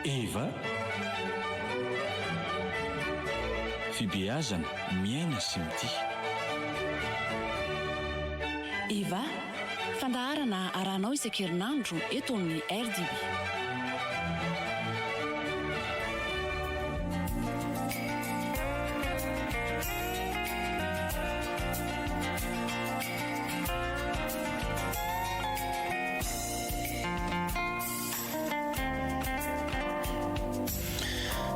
Eva, Fibeazana miaina sy mitia. Eva, fandaharana arahanao isan-kerinandro eto amin'ny RDB.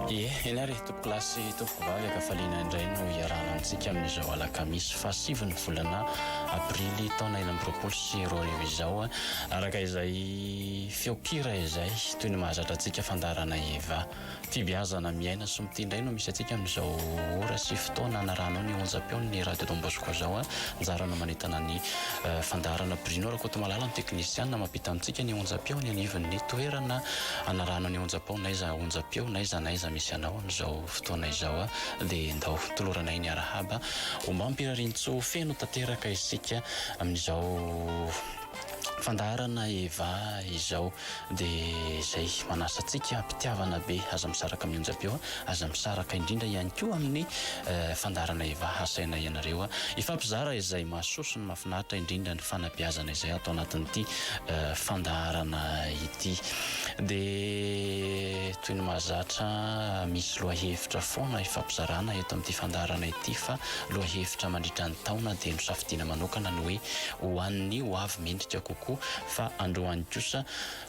Ie, eny ary tompokolahy sy tompokovavy, ankafaliana indray no iarahana amintsika amin'izao alakamisy fahasivy ny volana aprily taona 2026 izao. Araka izay feon-kira izay, toy ny mahazatra antsika fandaharana Eva. Fibeazana miaina sy mitia indray no misy antsika amin'izao ora sy fotoana anarahanao ny onjam-peon'ny Radio Don Bosco izao. Anjara no manentana ny fandaharana. Bruno Rakotomalala no teknisianina mampita amintsika ny onjam-peo any anivon'ny toerana anarahanao ny onjam-peo n'aiza onjam-peo n'aiza n'aiza misy anao amin'izao fotoana izao. Dia ndao toloranay ny arahaba. Ombam-pirariantsoa feno tanteraka isika amin'izao fandaharana Eva izao. Dia izay manasa antsika am-pitiavana be, aza misaraka amin'ny onjam-peo, aza misaraka indrindra ihany koa amin'ny fandaharana Eva hasaina ianareo hifampizara izay mahasoa sy ny mahafinaritra indrindra ny fanabeazana izay ato anatin'ity fandaharana ity. Dia toy ny mahazatra misy lohahevitra foana hifampizarana eto amin'ity fandaharana ity fa lohahevitra mandritra ny taona dia nosafidiana manokana ny hoe ho an'ny ho avy mendrika kokoa Fa androany kosa,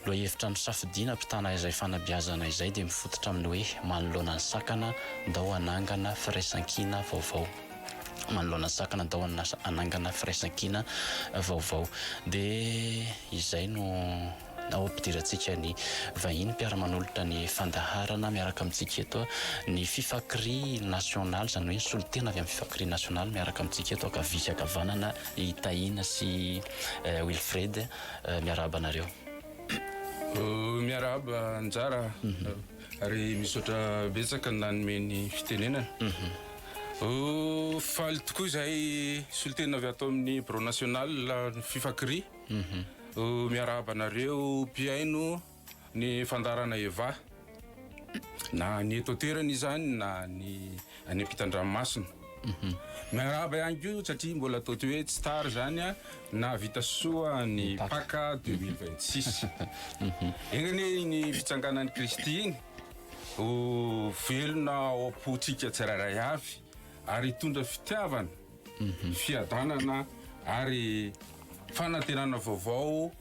lohahevitra nosafidiana hampitana izay fanabeazana izay dia mifototra amin'ny hoe manoloana ny sakana, ndao hanangana firaisankina vaovao. Manoloana ny sakana, ndao hanangana firaisankina vaovao. Dia izay no ao ampidirantsika ny vahiny mpiara-manolotra ny fandaharana miaraka amintsika eto, ny Fifakri nasionaly, izany hoe ny solontena avy amin'ny Fifakri nasionaly miaraka amintsika eto ankavia sy ankavanana. I Tahina sy Wilfred, miarahaba anareo. Miarahaba Anjara ary misaotra betsaka nanome ny fitenenana. Faly tokoa izahay solontena avy ato amin'ny Birao National ny Fifakri. Miarahaba anareo mpihaino ny fandaharana Eva na ny eto an-toerana izany na ny any ampitan-dranomasina. Miarahaba ihany koa satria mbola atao ty hoe tsy tara izany a, nahavita soa ny Paka 2026. Enga anie iny fitsanganan'i Kristy iny ho velona ao am-pontsika tsirairay avy ary hitondra fitiavana, fiadanana ary fanantenana vaovao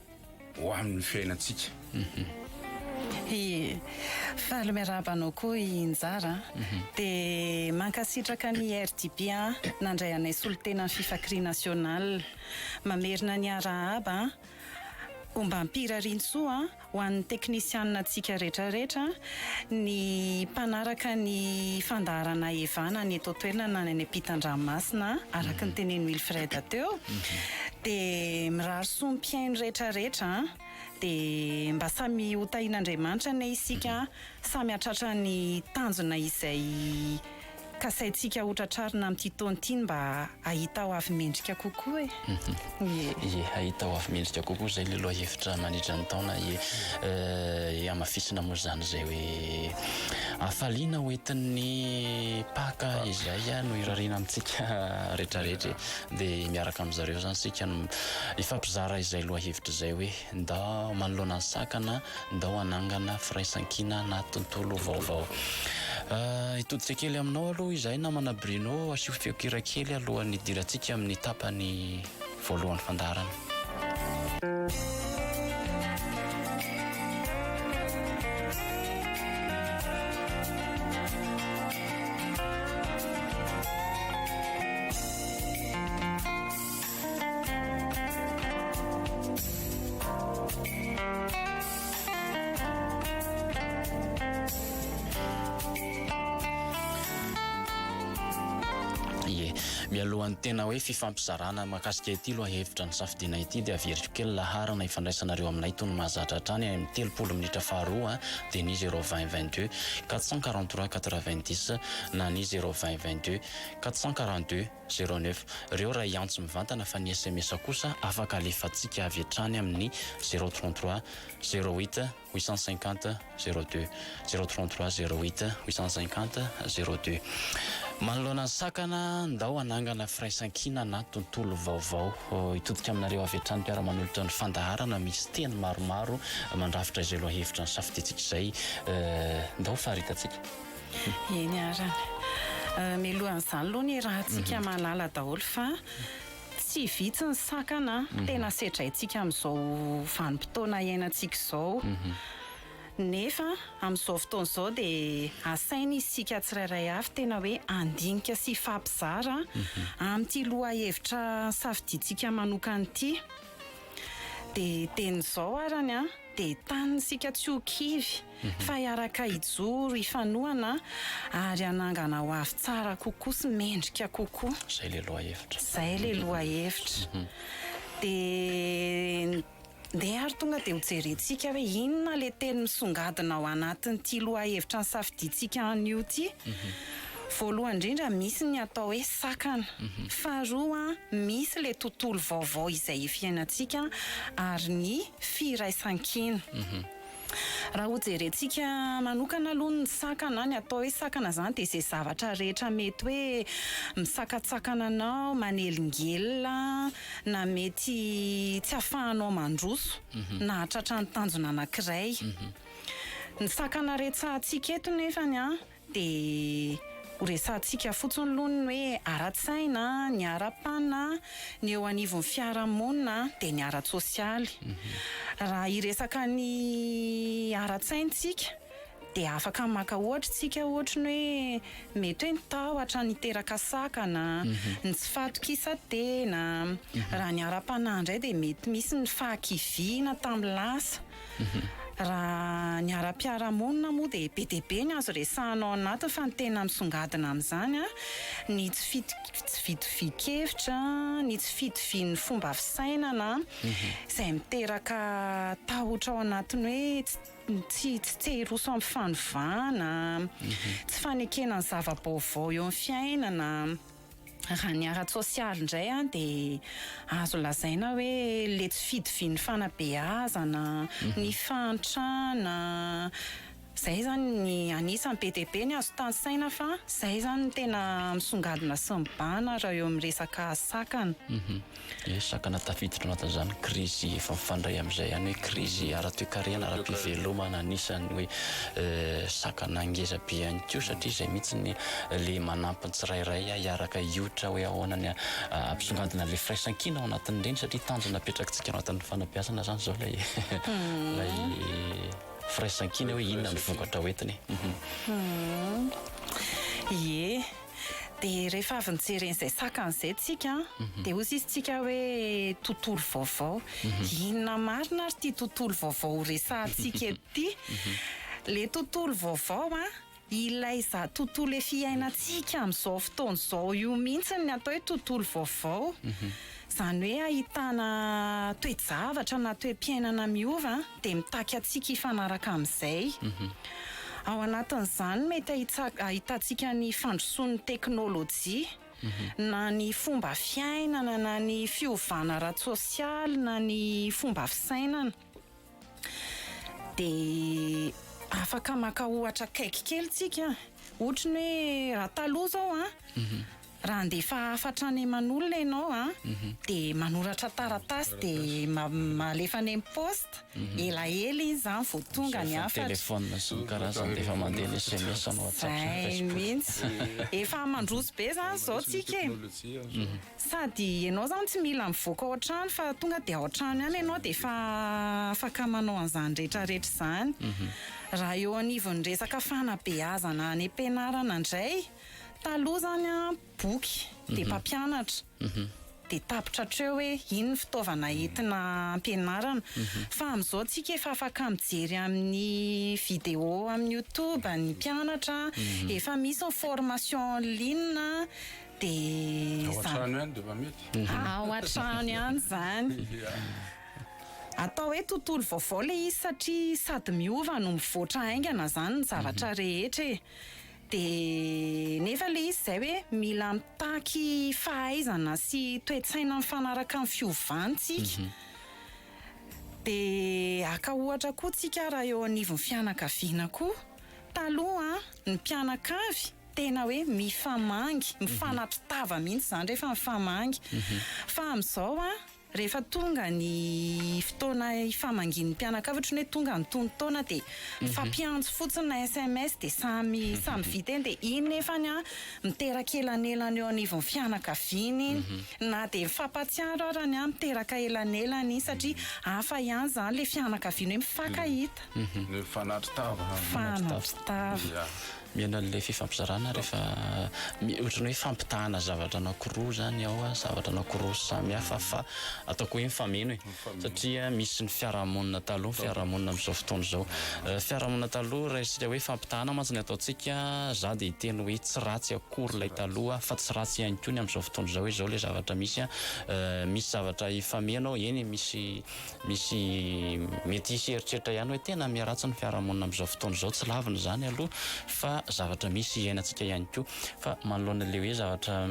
ho amin'ny fiainantsika. Ie, faly miarahaba anao koa i Njara a. Dia mankasitraka ny RDB nandray anay solontenan'ny Fifakri National. Mamerina ny arahaba ombam-pirariantsoa ho an'ny teknisianina antsika rehetrarehetra, ny mpanaraka ny fandaharana Eva na ny eto an-toerana na ny any ampitan-dranomasina araka ny tenenin'i Wilfred teo. Dia mirary soa ny mpihaino rehetrarehetra an! Dia mba samy ho tahian'Andriamanitra anie isika samy hahatratra ny tanjona izay kasaintsika ho tratrarina amin'ity taona ity mba hahita ho avy mendrika kokoa e! Ie. Ie, hahita ho avy mendrika kokoa izay ilay lohahevitra mandritra ny taona. Ie, eh, hamafisina moa izany izay hoe hafaliana ho entin'ny Paka izay no irariana amintsika rehetrarehetra e. Dia miaraka amin-dry zareo izany isika no hifampizara izay lohahevitra izay hoe ndao manoloana ny sakana, ndao hanangana firaisankina na tontolo vaovao. Hitodika kely aminao aloha izahay namana Bruno, asio feon-kira kely alohan'ny hidirantsika amin'ny tapany voalohan'ny fandaharana. Ie. Mialohan'ny tena hoe fifampizarana mahakasika ity lohahevitra nosafidiana ity dia averiko kely laharana ifandraisanareo aminay toy ny mahazatra hatrany any amin'ny 30 minitra faharoa dia ny 0 20 22 443 90 na ny 0 20 22 442 09. Ireo raha hiantso mivantana fa ny sms kosa afaka alefantsika avy hatrany amin'ny 0 33 08 850 02, 0 33 08 850 02. Manoloana ny sakana, ndao hanangana firaisankina na tontolo vaovao. Hitodika aminareo avy hatrany mpiara-manolotra ny fandaharana misy teny maromaro mandrafitra izay lohahevitra nisafidintsika izay. Ndao faritantsika. Eny arany. Mialohan'izany aloha ny rahantsika mahalala daholo fa tsy vitsy ny sakana tena sedraintsika amin'izao vanim-potoana iainantsika izao. Nefa amin'izao fotoana izao dia asaina isika tsirairay avy tena hoe handinika sy hifampizara amin'ity lohahevitra safidintsika manokana ity. Dia teny izao arany an, dia entanina isika tsy ho kivy fa hiaraka hijoro, hifanohana ary hanangana ho avy tsara kokoa sy mendrika kokoa. Izay ilay lohahevitra. Izay ilay lohahevitra. Dia ndeha ary tonga dia hojerentsika hoe inona ilay teny misongadina ao anatin'ity lohahevitra nisafidiantsika anio ity. Voalohany indrindra misy ny atao hoe sakana. Faharoa misy ilay tontolo vaovao izay fiainantsika ary ny firaisankina. Raha hojerentsika manokana aloha ny sakana, ny atao hoe sakana izany dia izay zavatra rehetra mety hoe misakatsakana anao, manelingelina na mety tsy ahafahanao mandroso na hahatratra ny tanjona anankiray. Ny sakana retsahantsika eto nefany an, Dia ho resahantsika fotsiny aloha ny hoe ara-tsaina, ny ara-panahy, ny eo anivon'ny fiarahamonina dia ny ara-tsosialy. Raha hiresaka ny ara-tsaina isika dia afaka maka ohatra isika ohatry ny hoe mety hoe ny tahotra niteraka sakana, ny tsy fahatokisan-tena. Raha ny ara-panahy indray dia mety misy ny fahakiviana tamin'ny lasa. Raha ny ara-piarahamonina moa dia be dia be ny azo resahana ao anatiny fa ny tena misongadina amin'izany ny tsy tsy fitovian-kevitra, ny tsy fitovian'ny fomba fisainana izay miteraka tahotra ao anatiny hoe tsy tsy te hiroso amin'ny fanovana, tsy fanekena ny zava-baovao eo amin'ny fiainana. Raha ny ara-tsosialy indray dia azo lazaina hoe ilay tsy fitovian'ny fanabeazana, ny fahantrana, izay izany ny anisan'ny be dia be ny azo tanisaina fa izay izany no tena misongadina sy mibahana raha eo amin'ny resaka sakana. Ie, sakana tafiditra anatin'izany krizy efa mifandray amin'izay ihany hoe krizy ara-toekarena, ara-pivelomana, anisan'ny hoe sakana ngeza be ihany koa satria izay mihitsy ny le manampy ny tsirairay hiaraka hioitra hoe ahoana ny hampisongadina an'ilay firaisankina ao anatin'ireny satria tanjona apetrakitsika ao anatin'ny fanabeazana izany izao ilay ilay firaisankina hoe inona ny vokatra hoentiny e. Ie. Dia rehefa avy nijery an'izay sakana izay tsika, dia hoy sisa tsika hoe tontolo vaovao. Inona marina ary ity tontolo vaovao ho resahantsika eto ity? Ilay tontolo vaovao an, ilay za tontolo efa iainantsika amin'izao fotoana izao io mihitsy ny atao hoe tontolo vaovao. Izany hoe ahitana toe-javatra na toe-piainana miova dia mitaky antsika hifanaraka amin'izay. Ao anatin'izany mety ahitantsika ny fandrosoan'ny teknolojia, na ny fomba fiainana, na ny fiovana ara-tsosialy, na ny fomba fisainana. Dia afaka maka ohatra akaiky kely tsika, ohatry ny hoe raha taloha izao an, Raha handefa hafatra any aman'olona ianao an, dia manoratra taratasy dia alefa any amin'ny poste, elaela iny izany vao tonga ny hafatra. Telephone sy ny karazany dia efa mandeha ny sms na WhatsApp sy ny Izay Facebook. mihitsy. Efa mandroso be izany izao tsika e. Sady ianao izany tsy mila mivoaka ao an-trano fa tonga dia ao an-trano ihany ianao dia efa afaka manao an'izany rehetra rehetra izany. Raha eo anivon'ny resaka fanabeazana any am-pianarana indray, Taloha zany an, boky dia mpampianatra dia tapitra hatreo hoe iny ny fitaovana entina ampianarana. Fa amin'izao tsika efa afaka mijery amin'ny vidéo amin'ny youtube ny mpianatra, efa misy ny formation en ligne. Dia Ao izany. an-trano ihany dia efa mety. Ao an-trano ihany izany. Atao hoe tontolo vaovao ilay izy satria sady miova no mivoatra haingana izany ny zavatra rehetra e. Dia nefa ilay izy izay hoe mila mitaky fahaizana sy toe-tsaina mifanaraka amin'ny fiovana isika. Dia haka ohatra koa tsika raha eo anivon'ny fianakaviana koa. Taloha ny mpianakavy tena hoe mifamangy, mifanatri-tava mihitsy izany rehefa mifamangy. Fa amin'izao rehefa tonga ny fotoana hifamangian'ny mpianakavy, ohatran'ny hoe tonga ny tonon-taona dia mifampiantso fotsiny na sms dia samy samy vita eny. Dia iny nefany miteraka elanelana eo anivon'ny fianakaviana iny. Na dia mifampahatsiaro ara ny ahy miteraka elanelana iny satria hafa ihany izany ilay fianakaviana hoe mifankahita. Ny mifanatri-tava. Mifanatri-tava. Ya. Mihaino an'ilay fifampizarana rehefa ohatran'ny hoe fampitahana zavatra anankiroa izany ao an, zavatra anankiroa samy hafa fa ataoko hoe mifameno e. Satria misy ny fiarahamonina taloha, ny fiarahamonina amin'izao fotoana izao. Fiarahamonina taloha, raisika hoe fampitahana mantsy ny ataontsika, za dia hiteny hoe tsy ratsy akory ilay taloha, fa tsy ratsy ihany koa ny amin'izao fotoana izao hoe izao ilay zavatra misy an, misy zavatra hifameno ao, eny misy misy mety hisy eritreritra ihany hoe tena miharatsy ny fiarahamonina amin'izao fotoana izao, tsy lavina izany aloha fa zavatra misy iainantsika ihany koa. Fa manoloana ilay hoe zavatra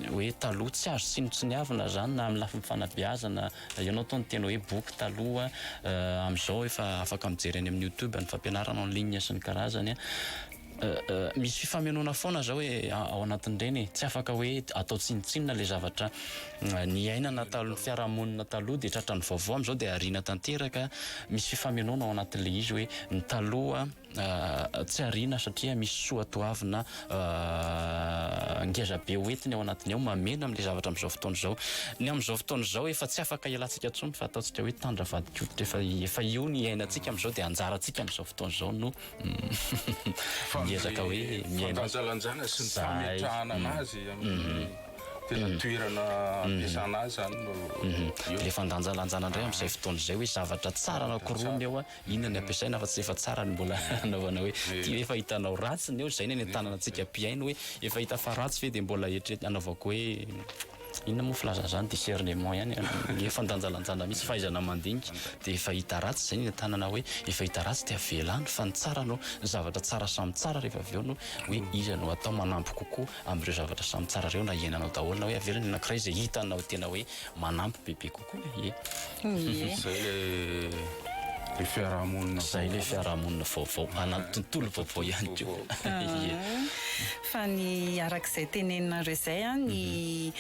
hoe taloha tsy azo tsinontsiniavina izany na amin'ny lafiny fanabeazana, ianao toa niteny hoe boky taloha, amin'izao efa afaka mijery any amin'ny youtube ny fampianarana en ligne sy ny karazany. Misy fifamenoana foana izao e ao anatin'ireny e, tsy afaka hoe atao tsinontsinona ilay zavatra niainana taloha, fiarahamonina taloha dia tratran'ny vaovao amin'izao dia ariana tanteraka, misy fifamenoana ao anatin'ilay izy hoe ny taloha tsy ariana satria misy soatoavina ngeza be hoentiny ao anatiny ao mameno amin'ilay zavatra amin'izao fotoana izao. Ny amin'izao fotoana izao efa tsy afaka ialantsika intsony fa ataontsika hoe tandra vadin-koditra efa efa io ny iainantsika amin'izao dia anjarantsika amin'izao fotoana izao no miezaka hoe miaina. Fandanjalanjana sy ny Zay. fametrahana anazy amin'ny tena toerana ampiasana azy izany no eo. Ilay fandanjalanjana indray amin'izay fotoana izay hoe zavatra tsara anankiroa ny eo Inona ny ampiasaina fa tsy efa tsara ny mbola anaovana hoe ty efa hitanao ratsy ny eo, zay ny anentanana antsika mpihaino hoe efa hita fa ratsy ve dia mbola eritreretina anaovako hoe inona moa filazana izany discernement ihany ny fandanjalanjana mihitsy fahaizana mandinika dia efa hita ratsy zay ny anentanana hoe efa hita ratsy dia avela any fa ny tsara no ny zavatra tsara samy tsara rehefa avy eo no hoe iza no atao manampy kokoa amin'ireo zavatra samy tsara ireo na iainanao daholo na hoe avela ny anankiray izay hitanao tena hoe manampy bebe kokoa. Ie. Ie. Zay le le fiarahamonina Zay le fiarahamonina vaovao anaty tontolo vaovao ihany koa. Ie. Fa ny arak'izay teneninareo izay an, ny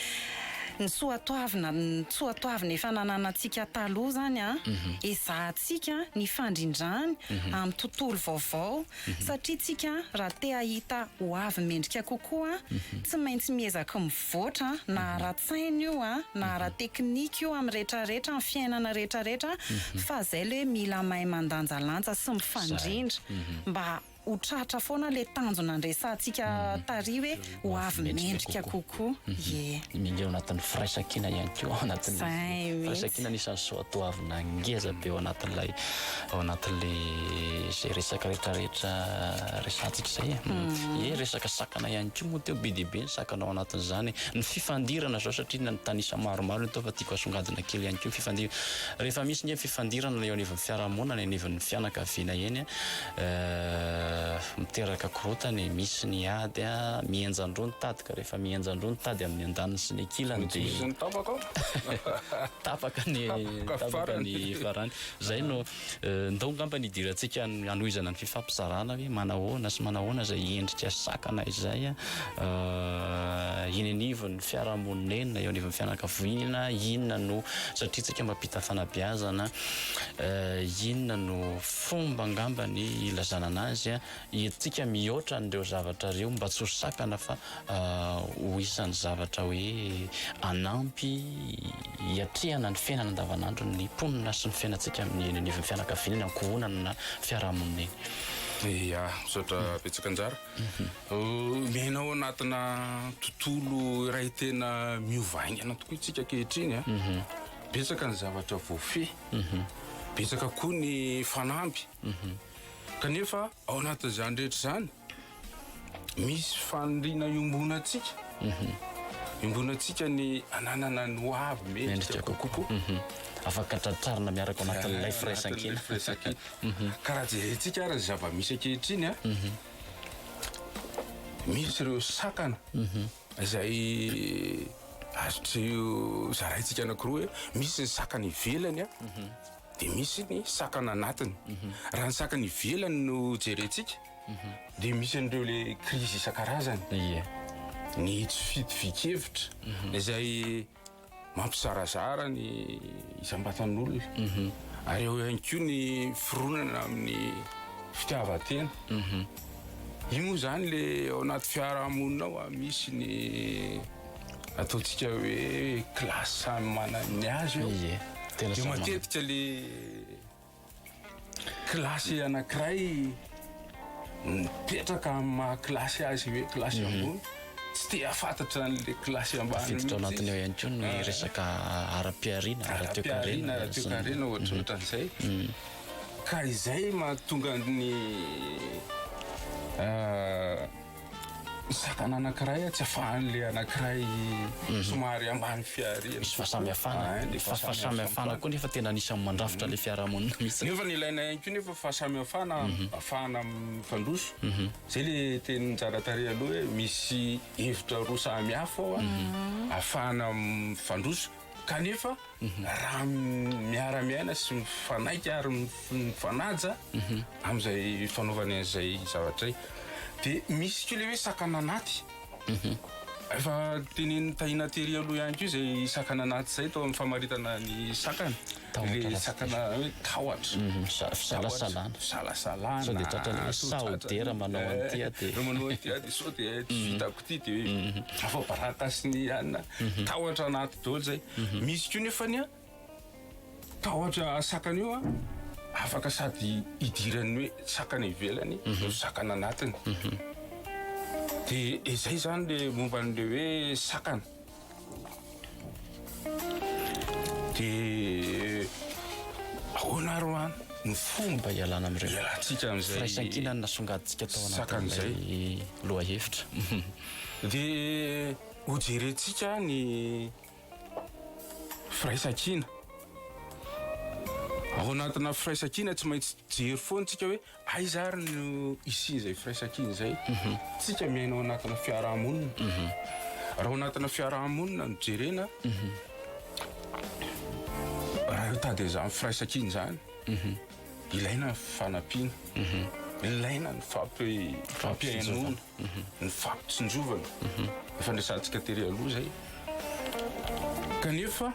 ny soatoavina ny soatoavina efa nananantsika taloha izany an, ezahantsika ny fandrindrany amin'ny tontolo vaovao satria tsika raha te hahita ho avy mendrika kokoa tsy maintsy miezaka mivoatra na ara-tsaina io na ara-teknika io amin'ny retraretra amin'ny fiainana retraretra fa zay le hoe mila mahay mandanjalanja sy mifandrindra mba ho tratra foana le tanjona andresantsika tary hoe ho avy mendrika kokoa. Ie. Mila eo anatin'ny firaisankina ihany koa ao anatin'ny Zay mihitsy. firaisankina anisan'ny soatoavina ngeza be ao anatin'ilay ao anatin'ilay izay resaka rehetrarehetra resahantsika izay e. Ie, resaka sakana ihany koa moa teo be dia be ny sakana ao anatin'izany. Ny fifandirana izao satria nitanisa maromaro ny teo fa tiako asongadina kely ihany koa ny fifandirana. Rehefa misy nge ny fifandirana eo anivon'ny fiarahamonina, any anivon'ny fianakaviana eny, Miteraka korontana e, misy ny ady a, mihenjan-droa ny tady ka rehefa mihenjan-droa ny tady amin'ny andaniny sy ny ankilany dia. Misy ny tapaka ao. Tapaka ny tapaka ny farany. Zay no ndao angamba ny hidirantsika hanohizana ny fifampizarana hoe manahoana sy manahoana izay endrika sakana izay eny anivon'ny fiarahamonina eny na eo anivon'ny fianakaviana, inona no satria tsika mampita fanabeazana, inona no Fomba angamba ny ilazana anazy entintsika mihoatra an'ireo zavatra ireo mba tsy ho sakana fa ho isan'ny zavatra hoe hanampy hiatrehana ny fiainana andavanandro ny mponina sy ny fiainantsika amin'ny eny anivon'ny fianakaviana, ny ankohonana na fiarahamonina eny. Ya, misaotra betsaka Anjara. Miaina ao anatina tontolo iray tena miova haingana tokoa isika ankehitriny. Betsaka ny zavatra voafehy. Betsaka koa ny fanamby. Kanefa ao anatin'izany rehetra izany, misy faniriana iombonantsika. Iombonantsika ny hananana ny ho avy mendrika kokoa. Afaka tratrarina miaraka ao anatin'ilay firaisankina. Firaisankina. Ka raha jerentsika ary ny zava-misy ankehitriny a, misy ireo sakana izay azo zaraintsika anankiroa hoe misy ny sakana ivelany a, dia misy ny sakana anatiny. Raha ny sakana ivelany no jerentsika dia misy an'ireo le krizy isan-karazany. Ie. Ny tsy fitovian-kevitra izay mampizarazara ny isam-batan'olona. Ary eo ihany koa ny fironana amin'ny fitiavan-tena. Io moa izany le ao anaty fiarahamonina ao a, misy ny ataontsika hoe kilasy samy manana ny azy eo. Ie. Tena Dia samy manana. matetika le kilasy anankiray mipetraka amin'ny maha kilasy azy hoe kilasy ambony, tsy te hahafantatra an'le kilasy ambany Tafiditra ao mihitsy anatiny ao izy. ihany koa ny resaka ara-pihariana, Ara-pihariana, ara-toekarena. ara-toekarena ohatrohatran'izay. Ka izay mahatonga ny sakana anankiray tsy ahafahan'le anankiray somary ambany fihariana. Misy fahasamihafana. Ah, le Fa fahasamihafana koa nefa tena anisan'ny mandrafitra le fiarahamonina mihitsy. Nefa ny ilaina ihany koa nefa fahasamihafana ahafahana mifandroso. Zay le tenin'i Jaratare aloha hoe misy hevitra roa samy hafa ao a, ahafahana mifandroso. Kanefa raha miara-miaina sy mifanaiky ary mifanaja amin'izay fanaovany an'izay zavatra izay. Dia misy koa ilay hoe sakana anaty. Efa tenenin'i Tahina tery aloha ihany koa izay sakana anaty izay tao amin'ny famaritana ny sakana. Tahotra Ilay ratsy sakana hoe tahotra. Fisalasalana. Fisalasalana. Sao dia tratran'ny hoe Sao sao tratra- dera manao an'ity aho dia- Raha manao an'ity aho dia sao dia tsy vitako ity dia afa-baraka sy ny anona. Tahotra anaty daholo izay. Misy koa nefany an, tahotra sakana io an, afaka sady idiran'ny hoe sakana ivelany no sakana anatiny. Dia izay izany le momba an'le hoe sakana. Dia ahoana ary ho'a ny fomba Mba hialana amin'ireo. hialantsika amin'izay Firaisankina no nasongadintsika tao sakana izay. anatin'ilay lohahevitra. Dia hojerentsika ny firaisankina. Ao anatina firaisankina tsy maintsy jery foana tsika hoe aiza ary no hisian'izay firaisankina izay. Tsika miaina ao anatina fiarahamonina. Raha ao anatina fiarahamonina no jerena, raha hitady an'izany firaisankina izany, ilaina ny fanampiana, ilaina ny fampihainoana, ny fampitsinjovana. Efa niresahantsika tery aloha izay. Kanefa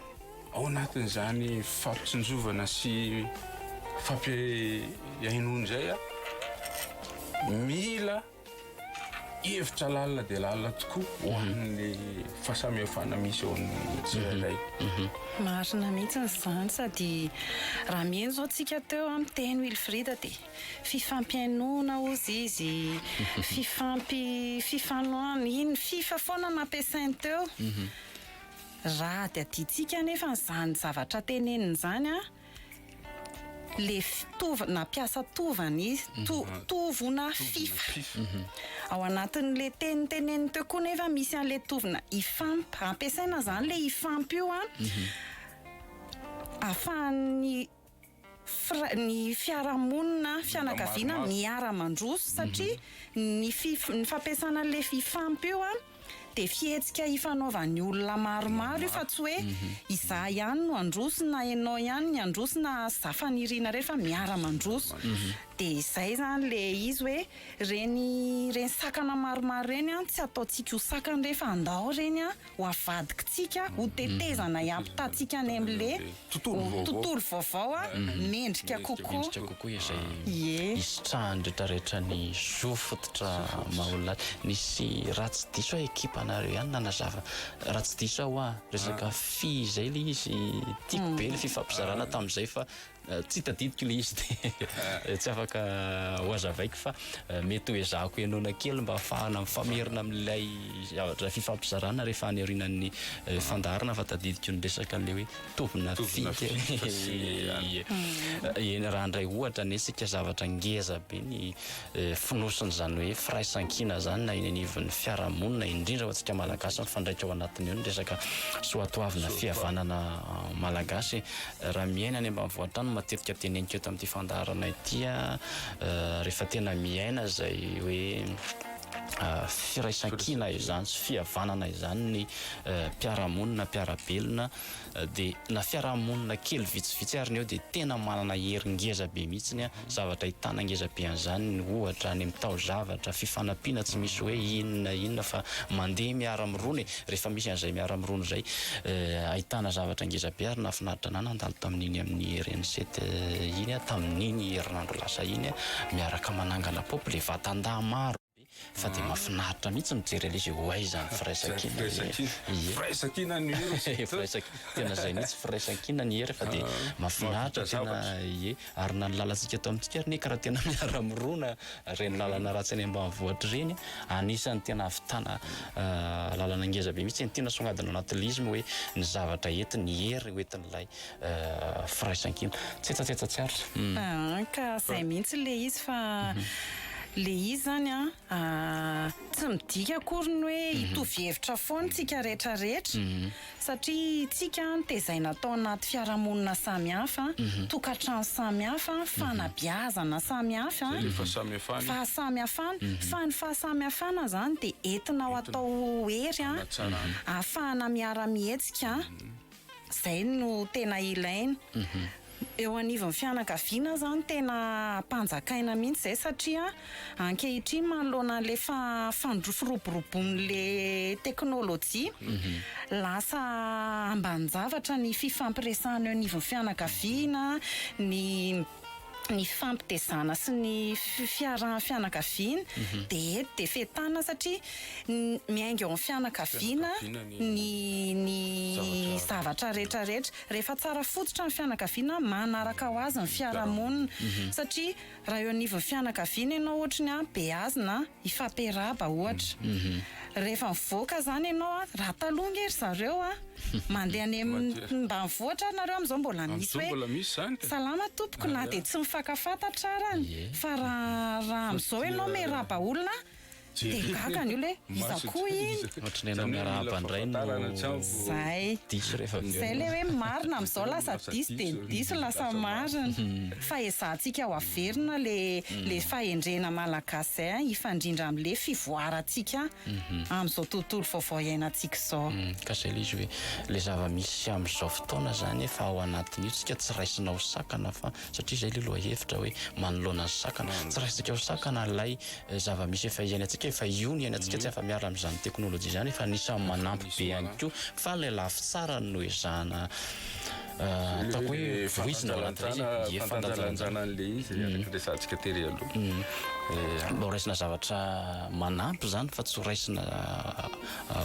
ao anatin'izany fampitsinjovana sy fampihainoana izay a, mila hevitra lalina dia lalina tokoa ho an'ny fahasamihafana misy eo amin'ny tsirairay. Marina mihitsy izany, sady raha mihaino izao tsika teo a, miteny Wilfried dia fifampihainoana hozy izy, fifampi, fifanohana, iny fifa foana no nampiasainy teo. Raha adihadiantsika anefa izany zavatra teneniny izany a, le fitova-, nampiasa tovana izy, to-, tovona fifa. Ao anatin'le teny teneniny teo koa nefa misy an'le tovona ifamp, ampiasaina izany le ifamp io a, ahafahan'ny fira-, ny fiarahamonina, fianakaviana miara-mandroso satria ny fif-, ny fampiasana an'le ifamp io a, dia fihetsika ifanaovan'ny olona maromaro io fa tsy hoe izaho ihany no handroso na ianao ihany ny handroso na za Faniriana irery fa miara-mandroso. Dia izay izany ilay izy hoe ireny ireny sakana maromaro ireny an, tsy ataontsika ho sakana ireny fa andao ireny an ho avadikitsika ho tetezana hiampitantsika any amin'ilay tontolo vaovao an, mendrika kokoa. Mendrika kokoa izay Ie. hisitrahan'ny rehetrarehetra ny zo fototra maha olona azy. Nisy raha tsy diso aho ekipanareo ihany nanazava, raha tsy diso aho hoa, resaka fy izay ilay izy, tiako be ilay fifampizarana tamin'izay fa. Tsy tadidiko ilay izy dia tsy afaka hohazavaiko fa mety ho ezahako henoina kely mba hahafahana mifamerina amin'ilay zavatra fifampizarana rehefa any aorianan'ny fandaharana fa tadidiko ny resaka an'ilay hoe tovona fika. Ie. Eny raha handray ohatra anie isika zavatra ngeza be ny fonosin'izany hoe firaisankina izany na eny anivon'ny fiarahamonina indrindra ho antsika Malagasy mifandraika ao anatiny eo ny resaka soatoavina fihavanana malagasy. Raha miaina any ambanivohitra any matetika teneniko eto amin'ity fandaharana ity rehefa tena miaina izay hoe firaisankina izany sy fihavanana izany ny mpiara-monina, mpiara-belona dia na fiarahamonina kely vitsivitsy ary ny eo dia tena manana hery ngeza be mihitsiny, zavatra ahitana ngeza be an'izany ny ohatra any amin'ny taozavatra, fifanampiana tsy misy hoe inona inona fa mandeha miara-mirona e, rehefa misy an'izay miara-mirona izay ahitana zavatra ngeza be ary nahafinaritra anah nandalo tamin'iny amin'ny RN7 iny aho tamin'iny herinandro lasa iny miaraka manangana paopy le vatan-dahy maro be fa dia mahafinaritra mihitsy mijery an'ilay izy hoe ho aiza ny firaisankina e! Ie. Firaisankina ny hery ozy e. Firaisankina, tena izay mihitsy, firaisankina ny hery fa dia mahafinaritra tena ie. Ary na ny lalantsika eto amintsika ary anie ka raha tena miara-mirona ireny lalana ratsy any ambanivohitra ireny, anisan'ny tena ahavitana lalana ngeza be mihitsy. Ny tiana asongadina ao anatin'ilay izy moa hoe ny zavatra entiny, ny hery hoentin'ilay firaisankina. Tsetsatsetsa tsy aritra. Ka zay mihitsy le izy fa le izy zany an tsy midika akory ny hoe hitovy hevitra foana tsika rehetra rehetra satria tsika nitezaina tao anaty fiarahamonina samy hafa, tokantrano samy hafa, fanabeazana samy hafa, fahasamihafana, fa ny fahasamihafana zany dia entina ho atao hery an ahafahana miara-mihetsika. Izay no tena ilaina. Eo anivon'ny fianakaviana izany tena ampanjakaina mihitsy izay satria ankehitriny manoloana an'ilay firoboroboan'ilay teknolojia, lasa ambanin-javatra ny fifampiresahana eo anivon'ny fianakaviana, ny ny fifampitezana sy ny fiarahan'ny fianakaviana dia eto dia fetana satria miainga eo amin'ny fianakaviana ny ny zavatra rehetra rehetra. Rehefa tsara fototra ny fianakaviana manaraka ho azy ny fiarahamonina satria raha eo anivon'ny fianakaviana ianao ohatry ny beazina hifampiarahaba ohatra. Rehefa mivoaka izany ianao an, raha taloha ange ry zareo an, mandeha any amin'ny ambanivohitra ary nareo amin'izao mbola misy hoe salama tompoko na dia tsy mifankafantatra arany fa raha raha amin'izao ianao miarahaba olona dia gaga ny olona hoe iza koa iny? Ohatry ny ianao miarahaba indray no Zay. diso rehefa avy eo. Zay ilay hoe marina amin'izao lasa diso dia ny diso lasa marina. Fa ezahantsika ho averina le le fahendrena malagasy zay an, hifandrindra amle fivoarantsika amzao tontolo vaovao iainantsika izao. Ka zay le izy hoe le zava-misy amzao fotoana zany efa ao anatin'io tsika tsy raisina ho sakana fa satria zay le lohahevitra hoe manoloana ny sakana tsy raisintsika ho sakana lay zava-misy efa iainantsika efa io ny iainantsika tsy afa-miala amzany teknolojia zany efa anisan'ny manampy be ihany koa fa lay lafy tsarany no ezahana Ataoko hoe voizina ao anatin'ilay izy e. Ie, fandanjalanjana an'ilay izy araka ny resahantsika tery aloha. Mba ho raisina zavatra manampy izany fa tsy ho raisina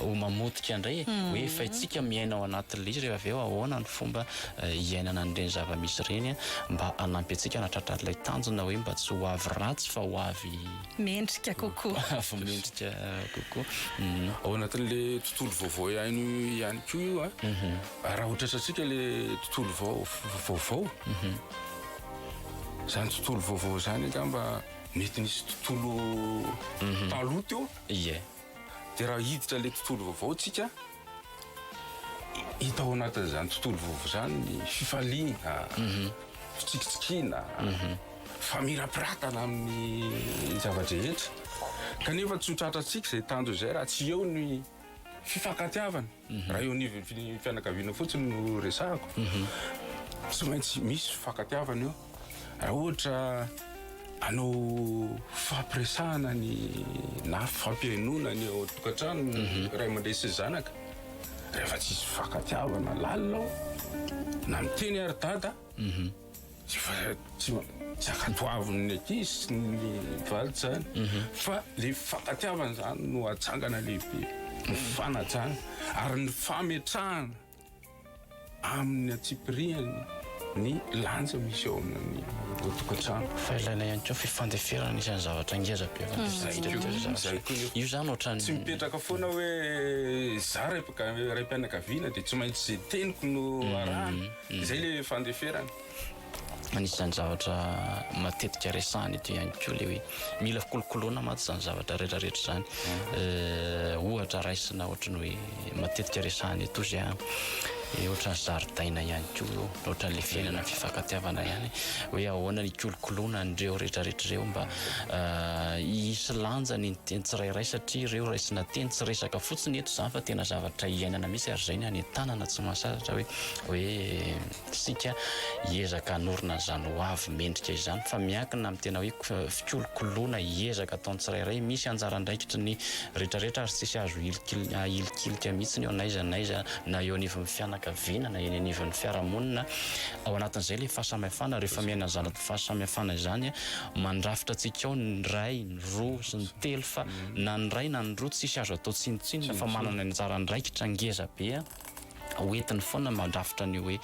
ho mamotika indray e. Hoe efa isika miaina ao anatin'ilay izy rehefa avy eo ahoana ny fomba hiainana an'ireny zava-misy ireny mba hanampy antsika hanatratra an'ilay tanjona hoe mba tsy ho avy ratsy fa ho avy Mendrika kokoa. Avy mendrika kokoa. Ao anatin'ilay tontolo vaovao ihany ihany koa io an. Raha ho tratrantsika ilay tontolo vao vaovao, izany tontolo vaovao izany angamba mety nisy tontolo taloha teo. Ie. Dia raha hiditra ilay tontolo vaovao tsika, hita ao anatin'izany tontolo vaovao izany ny fifaliana, fitsikitsikiana, famirapiratana amin'ny zava-drehetra. Kanefa tsy ho tratrantsika izay tanjona izay raha tsy eo ny fifankatiavana. Raha eo anivon'ny fianakaviana fotsiny no resahako, tsy maintsy misy fifankatiavana eo. Raha ohatra hanao fifampiresahana ny na fifampihainoana ny ao an-tokantrano ny ray aman-dreny sy ny zanaka, rehefa tsisy fifankatiavana lalina ao, na miteny ary dada, Tsy fa tsy tsy ankatoavin'ny ankizy sy ny vady zany fa le fifankatiavana zany no atsangana lehibe, ny fanajana ary ny fametrahana amin'ny antsipirihany. ny lanja misy ao amin'ny tokantrano. Fa ilaina ihany koa fifandeferana anisan'ny zavatra ngeza be. Zay koa, zay koa nefa. Io zany ohatran'ny. Tsy mipetraka foana hoe za raim-pianakaviana dia tsy maintsy izay teniko no arahana. Izay ilay fandeferana. Anisan'ny zavatra matetika resahana eto ihany koa ilay hoe mila kolokoloina mantsy izany zavatra rehetrarehetra izany. Ohatra raisina ohatran'ny hoe matetika resahana eto izy an, ohatran'ny zaridaina ihany koa io, ohatran'ilay fiainana ny fifankatiavana ihany hoe ahoana ny hikolokoloana an'ireo rehetrarehetra ireo mba hisy lanjany ny teny tsirairay satria ireo raisina teny tsy resaka fotsiny eto izany fa tena zavatra iainana mihitsy ary izay ny hanentanana tsy mahasasatra hoe hoe Isika hiezaka hanorina an'izany ho avy mendrika izany fa miankina amin'ny tena hoe fikolokoloana hiezaka ataon'ny tsirairay, misy anjara andraikitry ny rehetrarehetra ary tsisy azo ahilikilika mihitsy eo n'aiza n'aiza na eo anivon'ny fianakaviana na eny anivon'ny fiarahamonina, ao anatin'izay ilay fahasamihafana, rehefa miaina an'izany fahasamihafana izany mandrafitra antsika ao ny iray, ny roa sy ny telo fa na ny iray na ny roa tsisy azo atao tsinontsinona fa manana ny anjara andraikitra ngeza be. ho entiny foana mandrafitra an'io hoe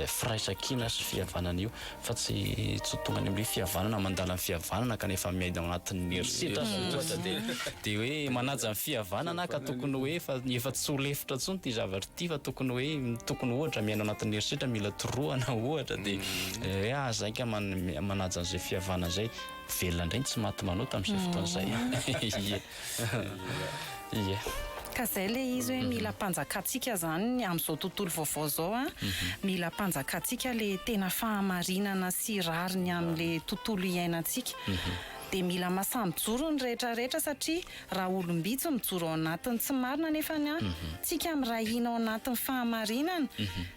firaisankina sy fihavanana io fa tsy tsy ho tonga any amin'ny hoe fihavanana mandala ny fihavanana kanefa miaina ao anatin'ny herisetra aza ohatra dia dia hoe manaja ny fihavanana ka tokony hoe efa efa tsy ho lefitra intsony ity zavatra ity fa tokony hoe tokony ohatra miaina ao anatin'ny herisetra mila torohana ohatra dia hoe ah zaika manaja an'izay fihavanana izay velona indray ny tsy maty manota amin'izay fotoana izay. Ie. Ie. Ka zay le izy hoe mila ampanjakantsika zany amin'izao tontolo vaovao zao a, mila ampanjakantsika le tena fahamarinana sy rariny amin'le tontolo iainantsika. Dia mila masahy mijoro ny rehetra rehetra satria raha olom-bitsy mijoro ao anatin'ny tsy marina nefany an, tsika miray hina ao anatin'ny fahamarinana,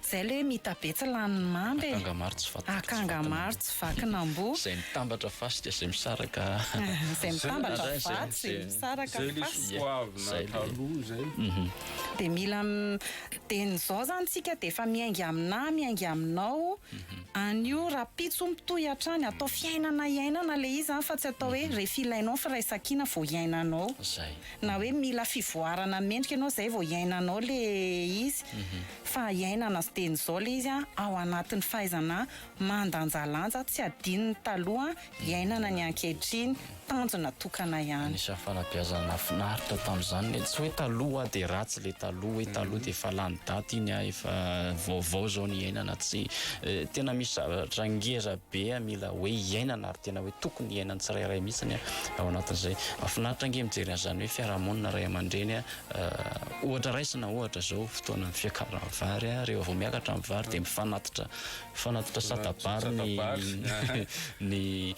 zay le hoe mita be tsy lanin'ny mamba e. Akanga maro tsy vaky Akanga maro tsy vakin'amboa. Izay mitambatra fasika, izay misaraka. Izay mitambatra vato, izay misaraka Zay le fasika. soatoavina Zay le- taloha zay. Dia mila dia ny izao zany tsika dia efa miainga aminà, miainga aminao, anio rahampitso mitohy hatrany, atao fiainana iainana ilay izy zany fa tsy atao hoe rehefa ilainao ny firaisankina vao iainanao. Zay. Na hoe mila fivoarana mendrika ianao zay vao iainanao le izy. Fa iainana dieny izao le izy ao anatin'ny fahaizana mandanjalanja tsy adino ny taloha iainana ny ankehitriny, tanjona tokana ihany. Anisan'ny fanabeazana nahafinaritra tamin'izany ny tsy hoe taloha dia ratsy le taloha hoe taloha dia efa lany daty iny ah efa vaovao zao ny iainana tsy tena misy zavatra ngeza be mila hoe iainana ary tena hoe tokony iainan'ny tsirairay mihitsiny ao anatin'izay. Mahafinaritra ange mijery an'izany hoe fiarahamonina ray aman-dreny ohatra raisina ohatra zao fotoanan'ny fiakaran'ny vary rehefa vao miakatra ny vary dia mifanatitra Fanatitra satabary ny ny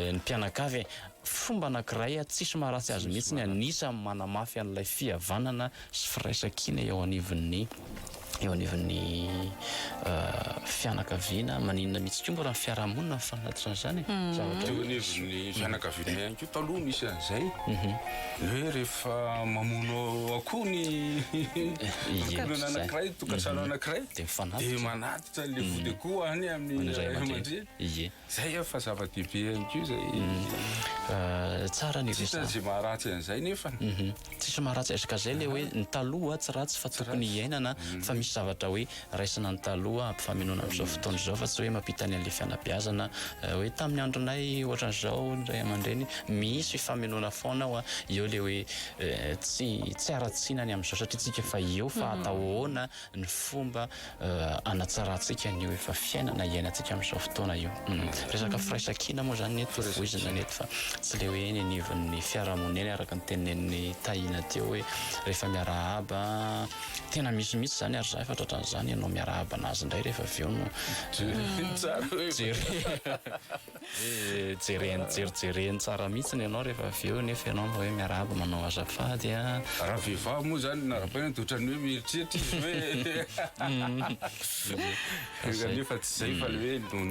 ny mpianakavy e. Fomba anankiray tsisy maharatsy azy mihitsy ny anisan'ny manamafy an'ilay fihavanana sy firaisankina eo anivon'ny eo anivon'ny fianakaviana. Maninona mihitsy koa moa raha ny fiarahamonina no fanatitra an'izany e. Zavatra Teo anivon'ny fianakaviana ihany koa taloha nisy an'izay. Ny hoe rehefa mamono akoho ny olona anankiray, tokantrano anankiray Dia dia manatitra. Tsy le vody akoho any amin'ny ray aman-dreny. Ie. Zay fa zava-dehibe ihany koa zay. Tsara ny Tsy hita resahana. izay maharatsy an'izay nefa. Tsisy maharatsy azy ka zay le hoe ny taloha tsy ratsy fa tokony hiainana fa misy zavatra hoe raisina ny taloha ampifamenoana amin'izao fotoana izao fa tsy hoe mampita ny an'le fianabeazana hoe tamin'ny andronay ohatran'izao ny ray aman-dreny misy fifamenoana foana ao eo le hoe tsy tsy haratsiana ny amin'izao satria tsika efa eo fa atao ahoana ny fomba hanatsarantsika an'io efa fiainana iainantsika amin'izao fotoana io. Resaka firaisankina moa izany ny eto voizina ny eto fa tsy ilay hoe eny anivon'ny fiarahamonina eny araka ny tenenin'i Tahina teo hoe rehefa miarahaba tena misy mihitsy izany ary za efa tratran'izany ianao miarahaba anazy indray rehefa avy eo no jere Hoe jereny jerijereny tsara mihitsiny ianao rehefa avy eo nefa ianao mba hoe miarahaba manao azafady a. Raha vehivavy moa zany na rapaina dia ohatran'ny hoe mieritreritra izy hoe nefa tsy zay fa le hoe noho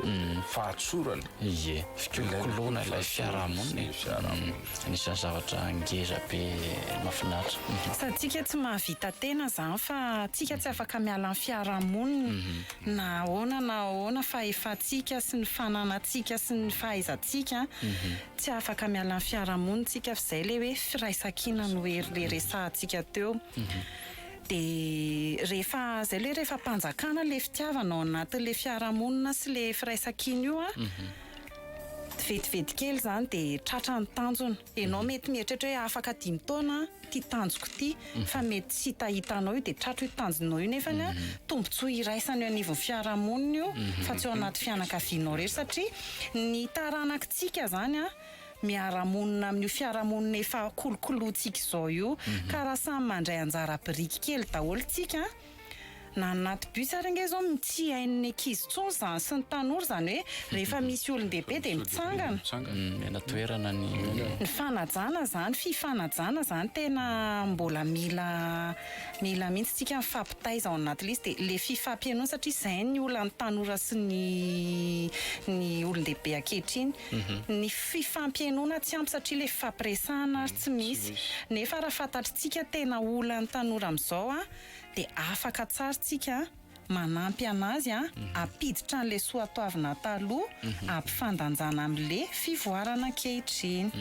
ny fahatsorana. Ie, fikolokoloana ilay fiarahamonina e. Anisan'ny zavatra ngeza be mahafinaritra. Sady tsika tsy mahavita tena zany fa tsika tsy afaka miala amin'ny fiarahamonina. Na ahoana na ahoana fahefantsika sy ny fananantsika sy ny fahaizantsika, tsy afaka miala amin'ny fiarahamonina tsika fa izay ilay hoe firaisankina no hery le resahantsika teo. De rehefa zay le rehefa ampanjakana le fitiavana ao anatin'le fiarahamonina sy le firaisankina io a, vetivety kely zany de tratra ny tanjona. Enao mety mieritreritra hoe afaka dimy taona ty tanjoko ty fa mety tsy hitahitanao io de tratra io tanjonao io nefany a tombotsoa iraisana eo anivon'ny fiarahamonina io fa tsy ao anaty fianakavianao irery satria ny taranakitsika zany a miara-monina amin'io fiarahamonina efa kolokolointsika izao io ka raha samy mandray anjara biriky kely daholo tsika na anaty bus ary ange izao tsy hain'ny ankizy intsony izany sy ny tanora izany hoe rehefa misy olon-dehibe dia mitsangana. Omena toerana ny. Ny fanajana izany, fifanajana izany tena mbola mila mila mihitsy tsika mifampitaiza ao anatin'ilay izy dia ilay fifampihainoana satria izay ny olan'ny tanora sy ny ny olon-dehibe ankehitriny. Ny fifampihainoana tsy ampy satria ilay fifampiresahana ary tsy misy. Nefa raha fantatritsika tena olan'ny tanora amin'izao an, dia afaka tsara tsika manampy anazy an, hampiditra an'ilay soatoavina taloha, hampifandanjana amin'ilay fivoarana ankehitriny.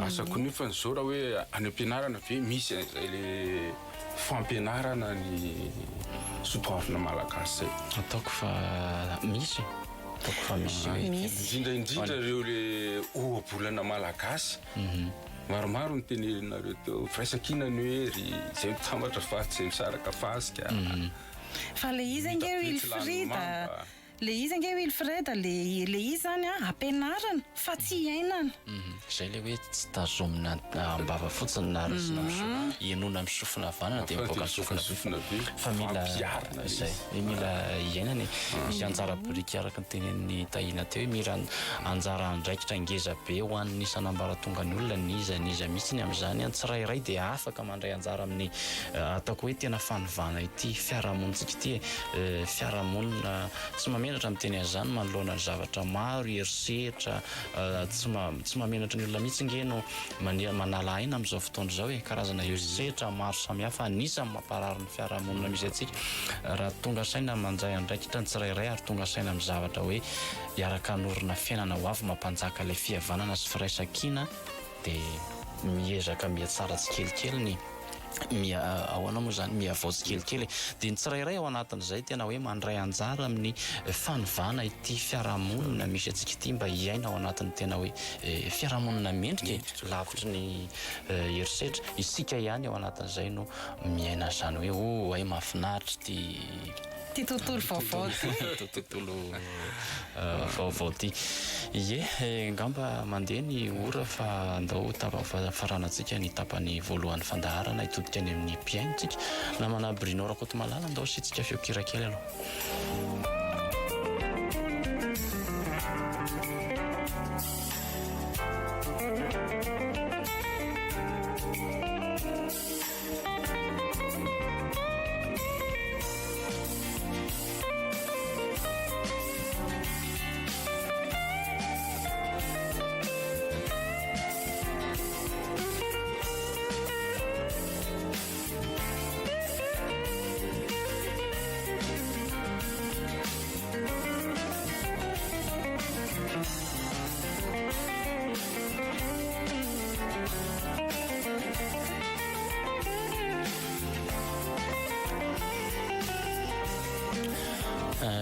Asa koa nefa izao raha hoe any am-pianarana ve misy an'izay le fampianarana ny soatoavina malagasy zay? Ataoko fa misy e. Ataoko fa misy hoe. Misy. Indrindra indrindra ireo le ohabolana malagasy. Maromaro ny teneninareo teo. Firaisankina ny hoe ry izay mitambatra fa tsy izay misaraka fasika. Fa le izy ange Wilfried a, le izy ange Wilfred le le izy zany a ampianarina fa tsy iainana. Zay le hoe tsy tazomina am-bava fotsiny na raisina amin'ny so- henoina amin'ny sofina havanana dia mivoaka amin'ny sofina havia fa mila zay, mila iainana e. Misy anjara biriky araka ny tenenin'i Tahiana teo hoe mila anjara andraikitra ngeza be ho an'ny isan'ambaratongan'ny olona n'iza n'iza mihitsy ny amin'izany an, tsirairay dia afaka mandray anjara amin'ny ataoko hoe tena fanovana ity fiarahamonintsika ity e, fiarahamonina tsy mahamenatra miteny an'izany manoloana ny zavatra maro, herisetra, tsy tsy mahamenatra ny olona mihitsy nge no manala aina amin'izao fotoana izao e, karazana herisetra maro samihafa anisan'ny mamparary ny fiarahamonina misy antsika raha tonga saina mandray andraikitra ny tsirairay ary tonga saina amin'ny zavatra hoe hiaraka hanorina fiainana ho avy mampanjaka ilay fihavanana sy firaisankina dia miezaka mihatsara tsikelikely ny miha ahoana moa izany mihavao tsikelikely e. Dia ny tsirairay ao anatin'izay tena hoe mandray anjara amin'ny fanovana ity fiarahamonina misy antsika ity mba hiaina ao anatin'ny tena hoe fiarahamonina mendrika e, lavitry ny herisetra. Isika ihany ao anatin'izay no miaina an'izany hoe oh hay mahafinaritra ity Ity tontolo vaovao ity. Ity tontolo vaovao ity. Ie, angamba mandeha ny ora fa andao faranantsika ny tapany voalohan'ny fandaharana hitodika any amin'ny mpihaino tsika. Namana Bruno Rakotomalala, andao asiantsika feon-kira kely aloha.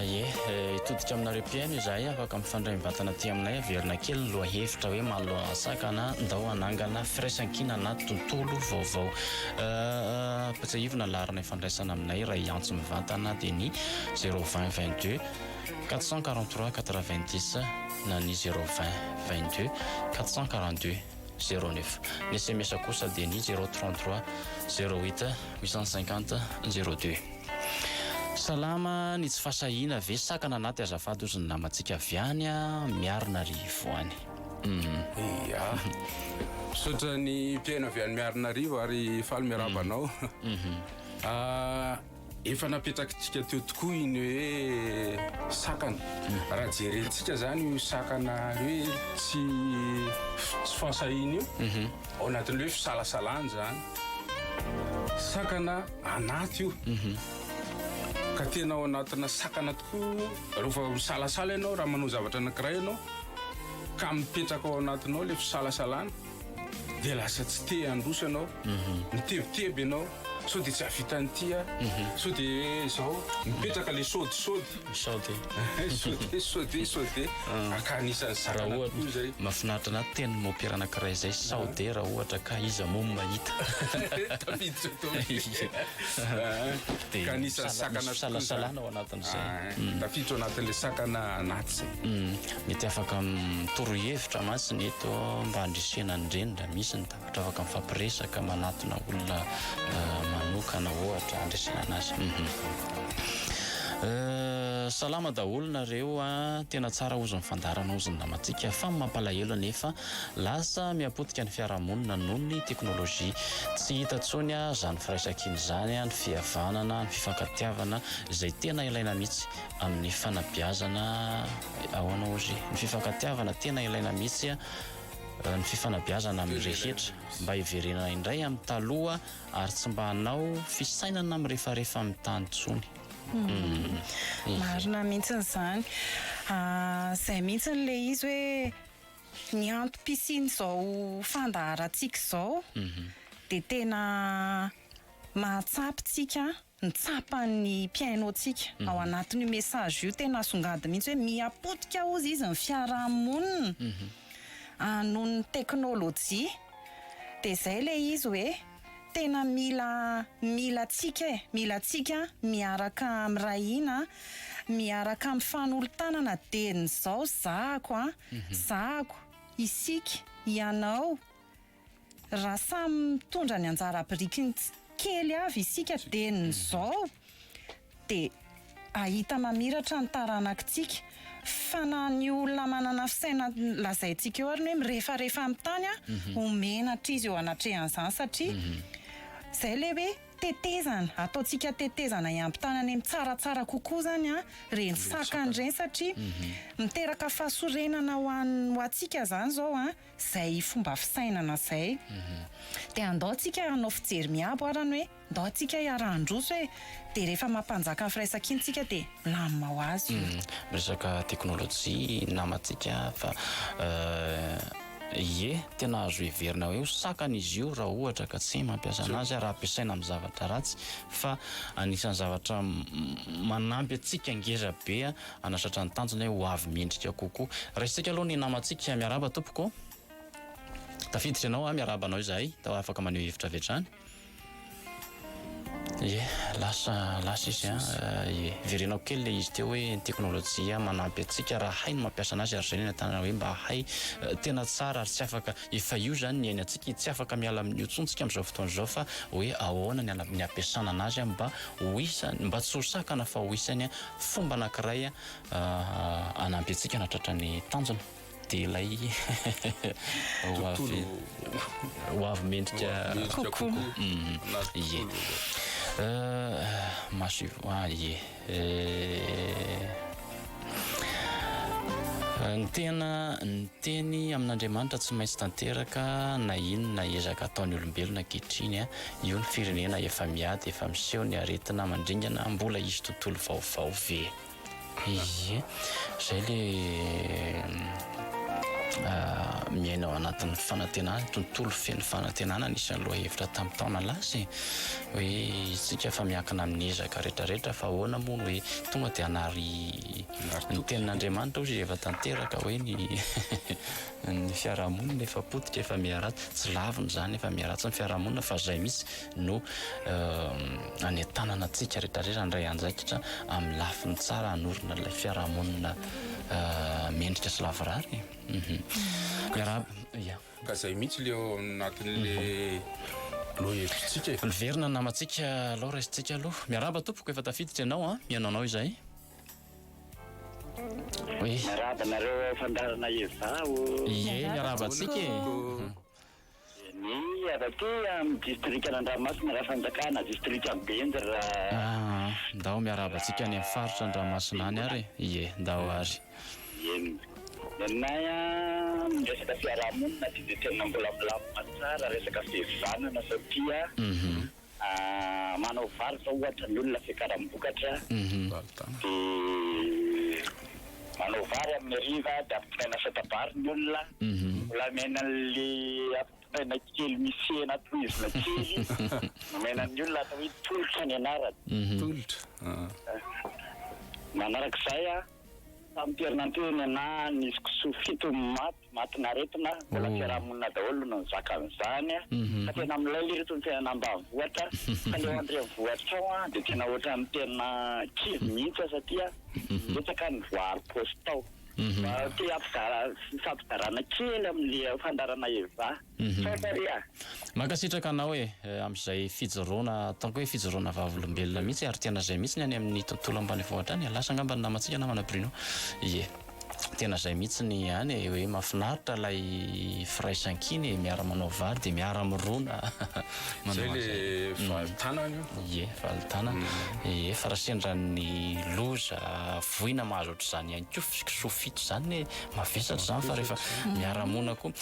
Ie, hitodika aminareo mpihaino izahay, afaka mifandray mivantana aty aminay, averina kely ny lohahevitra hoe manoloana ny sakana, ndao hanangana firaisankina anaty tontolo vaovao. Ampatsiahivina ny laharana ifandraisana aminay raha hiantso mivantana dia ny 020 22 443 90 na ny 020 22 442 09. Ny sms kosa dia ny 033 08 850 02. Salama, ny tsy fahasahiana ve sakana anaty azafady ozy ny namantsika avy any Miarinarivo any. Ia. Misaotra ny mpihaino avy any Miarinarivo ary faly miarahaba anao. Efa napetrakitsika teo tokoa iny hoe sakana. Raha jerentsika izany io sakana hoe tsy tsy fahasahiana io, ao anatin'ilay hoe fisalasalana izany. Sakana anaty io. Ka tena ao anatina sakana tokoa rehefa misalasala ianao, raha manao zavatra anankiray ianao, ka mipetraka ao anatinao ilay fisalasalana, dia lasa tsy te handroso ianao, mitebiteby ianao. Sao dia tsy hahavita an'ity aho, sao dia izao, mipetraka ilay sody sody. Sao dia. Sao dia, sao dia, sao dia. Ka anisan'ny Raha sakana ohatra, tokoa izay. mahafinaritra anahy teny mompera anankiray izay, sao dia raha ohatra ka iza moa no mahita. Tafiditra tao. Dia Ka anisan'ny sakana misy tokoa izany. fisalasalana ao anatin'izay. Ah, Tafiditra ao anatin'ilay sakana anaty izay. Mety afaka mitoro hevitra mantsy ny eto mba handresena an'ireny raha misy ny Ohatra afaka mifampiresaka, manatona olona manokana ohatra handresena anazy. Salama daholo nareo a, tena tsara ozy ny fandaharana ozy ny namantsika fa ny mampalahelo anefa lasa mihapotika ny fiarahamonina noho ny teknolojia, tsy hita tsony a zany firaisankina izany a, ny fihavanana, ny fifankatiavana izay tena ilaina mihitsy amin'ny fanabeazana, ahoana ozy, ny fifankatiavana tena ilaina mihitsy a. ny fifanabeazana amin'ny rehetra mba hiverenana indray amin'ny taloha ary tsy mba hanao fisainana mirefarefa amin'ny tany intsony. Marina mihitsy izany. Izay mihitsy ilay izy hoe ny antom-pisian'izao fandaharantsika izao dia tena mahatsapa isika ny tsapan'ny mpihaino antsika ao anatin'io message io tena asongady mihitsy hoe miha potika hozy izy ny fiarahamonina noho ny teknolojia dia izay ilay izy hoe tena mila mila antsika e, mila antsika miaraka miray hina, miaraka mifanolo-tanana dieny izao zahako an, zahako, isika, ianao, Raha samy mitondra ny anjara birikiny kely avy isika dieny izao dia hahita mamiratra ny taranakitsika. Fa na ny olona manana fisaina lazaintsika eo ary ny hoe mirefarefa amin'ny tany ho menatra izy eo anatrehan'izany satria izay ilay hoe tetezana, ataontsika tetezana hiampitana any amin'ny tsaratsara kokoa izany ireny sakana ireny satria miteraka fahasorenana ho an'ny ho antsika izany izao an. Zay fomba fisainana zay. Dia andao tsika hanao fijery miabo arany hoe ndao tsika hiara-handroso e! Dia rehefa mampanjaka ny firaisankina tsika dia milamina ho azy io. Miresaka teknolojia namantsika fa ie, tena azo heverina hoe ho sakana izy io raha ohatra ka tsy mampiasa anazy raha ampiasaina amin'ny zavatra ratsy fa anisan'ny zavatra manampy antsika ngeza be Hanatratra ny tanjona hoe ho avy mendrika kokoa. Raisintsika aloha ny namantsika. Miarahaba tompoko. Tafiditra ianao a, miarahaba anao izahay. Tao afaka maneho hevitra avy hatrany. Ie, lasa lasa izy a. Ie, verenako kely ilay izy teo hoe ny teknolojia manampy antsika raha hay ny mampiasa anazy ary izay no entanana hoe mba hay tena tsara ary tsy afaka efa io izany ny iainantsika tsy afaka miala amin'io intsony tsika amin'izao fotoana izao fa hoe ahoana ny ny ampiasana anazy mba ho isany mba tsy ho sakana fa ho isany Fomba anankiray hanampy antsika hanatratra ny tanjona dia ilay ho avy ho avy mendrika kokoa. Ie. Maso ah ie. Ny tena ny teny amin'Andriamanitra tsy maintsy tanteraka na inona ezaka ataon'ny olombelona ankehitriny. Io ny firenena efa miady, efa miseho ny aretina mandringana, mbola hisy tontolo vaovao ve? Ie, zay le miaina ao anatin'ny fanantenana, tontolo feno fanantenana anisan'ny lohahevitra tamin'ny taona lasa e, hoe isika efa miankina amin'ny ezaka rehetrarehetra fa ahoana moa no hoe tonga dia hanary ny tenin'Andriamanitra hozy efa tanteraka hoe ny Ny fiarahamonina efa potika, efa miharatsy, tsy lavina izany efa miharatsy ny fiarahamonina fa izay mihitsy no anentanana antsika rehetra rehetra handray andraikitra amin'ny lafiny tsara hanorina ilay fiarahamonina mendrika sy lavorary e. Miarahaba, ya. Ka zay mihitsy le ao anatin'le lohahevitsika e. Miverina ny namantsika alao raisintsika aloha. Miarahaba tompoko, efa tafiditra ianao an, mihaino anao izahay. Oui. Miarahaba anareo ao fandaharana Eva ô. Ie, miarahaba antsika e. Ny avy aty amin'ny distrikan'Andramasina Rafanjakana, distrikan'i Benja raha. Ah, ndao miarahaba antsika any amin'ny faritra Andramasina any ary e. Ie, ndao ary. Eny. Ny aminay an, ny resaka fiarahamonina tsy dia tena mbola milamina tsara resaka fihevanana satria Manao vary zao ohatra ny olona fiakaram-bokatra dia manao vary amin'ny hariva dia ampitaina satabary ny olona, mbola miaina an'le. Ampitaina kely misy hena tohizina kely nomena ny olona atao hoe tolotra ny anarany. Tolotra. Manarak'izay a, tamin'ity herinandro ity ny anah nisy kisoa fito maty, matin'aretina, mbola fiarahamonina daholo no nizaka an'izany a, fa tena milay lery ny fiainana ambanivohitra, fa le ao an-drenivohitra ao a dia tena ohatran'ny tena kivy mihitsy aho satria betsaka ny voaaro paosy tao. Mba te hampizara fifampizarana kely amin'le fandaharana Eva. Misaotra re a! Mankasitraka anao e, amin'izay fijoroana ataoko hoe fijoroana vavolombelona mihitsy ary tena izay mihitsy ny any amin'ny tontolo ambanivohitra any e, lasa angamba ny namantsika namana Bruno, ie tena izay mihitsy ny any e, hoe mahafinaritra ilay firaisankina e, miara manao vary dia miara mirona manao Zay le valy tanana io. Ie, valy tanana. Ie, fa raha sendra ny loza voina mahazo ohatr'izany ihany koa, kisoa fito izany e, mavesatra izany fa rehefa miara-monina koa,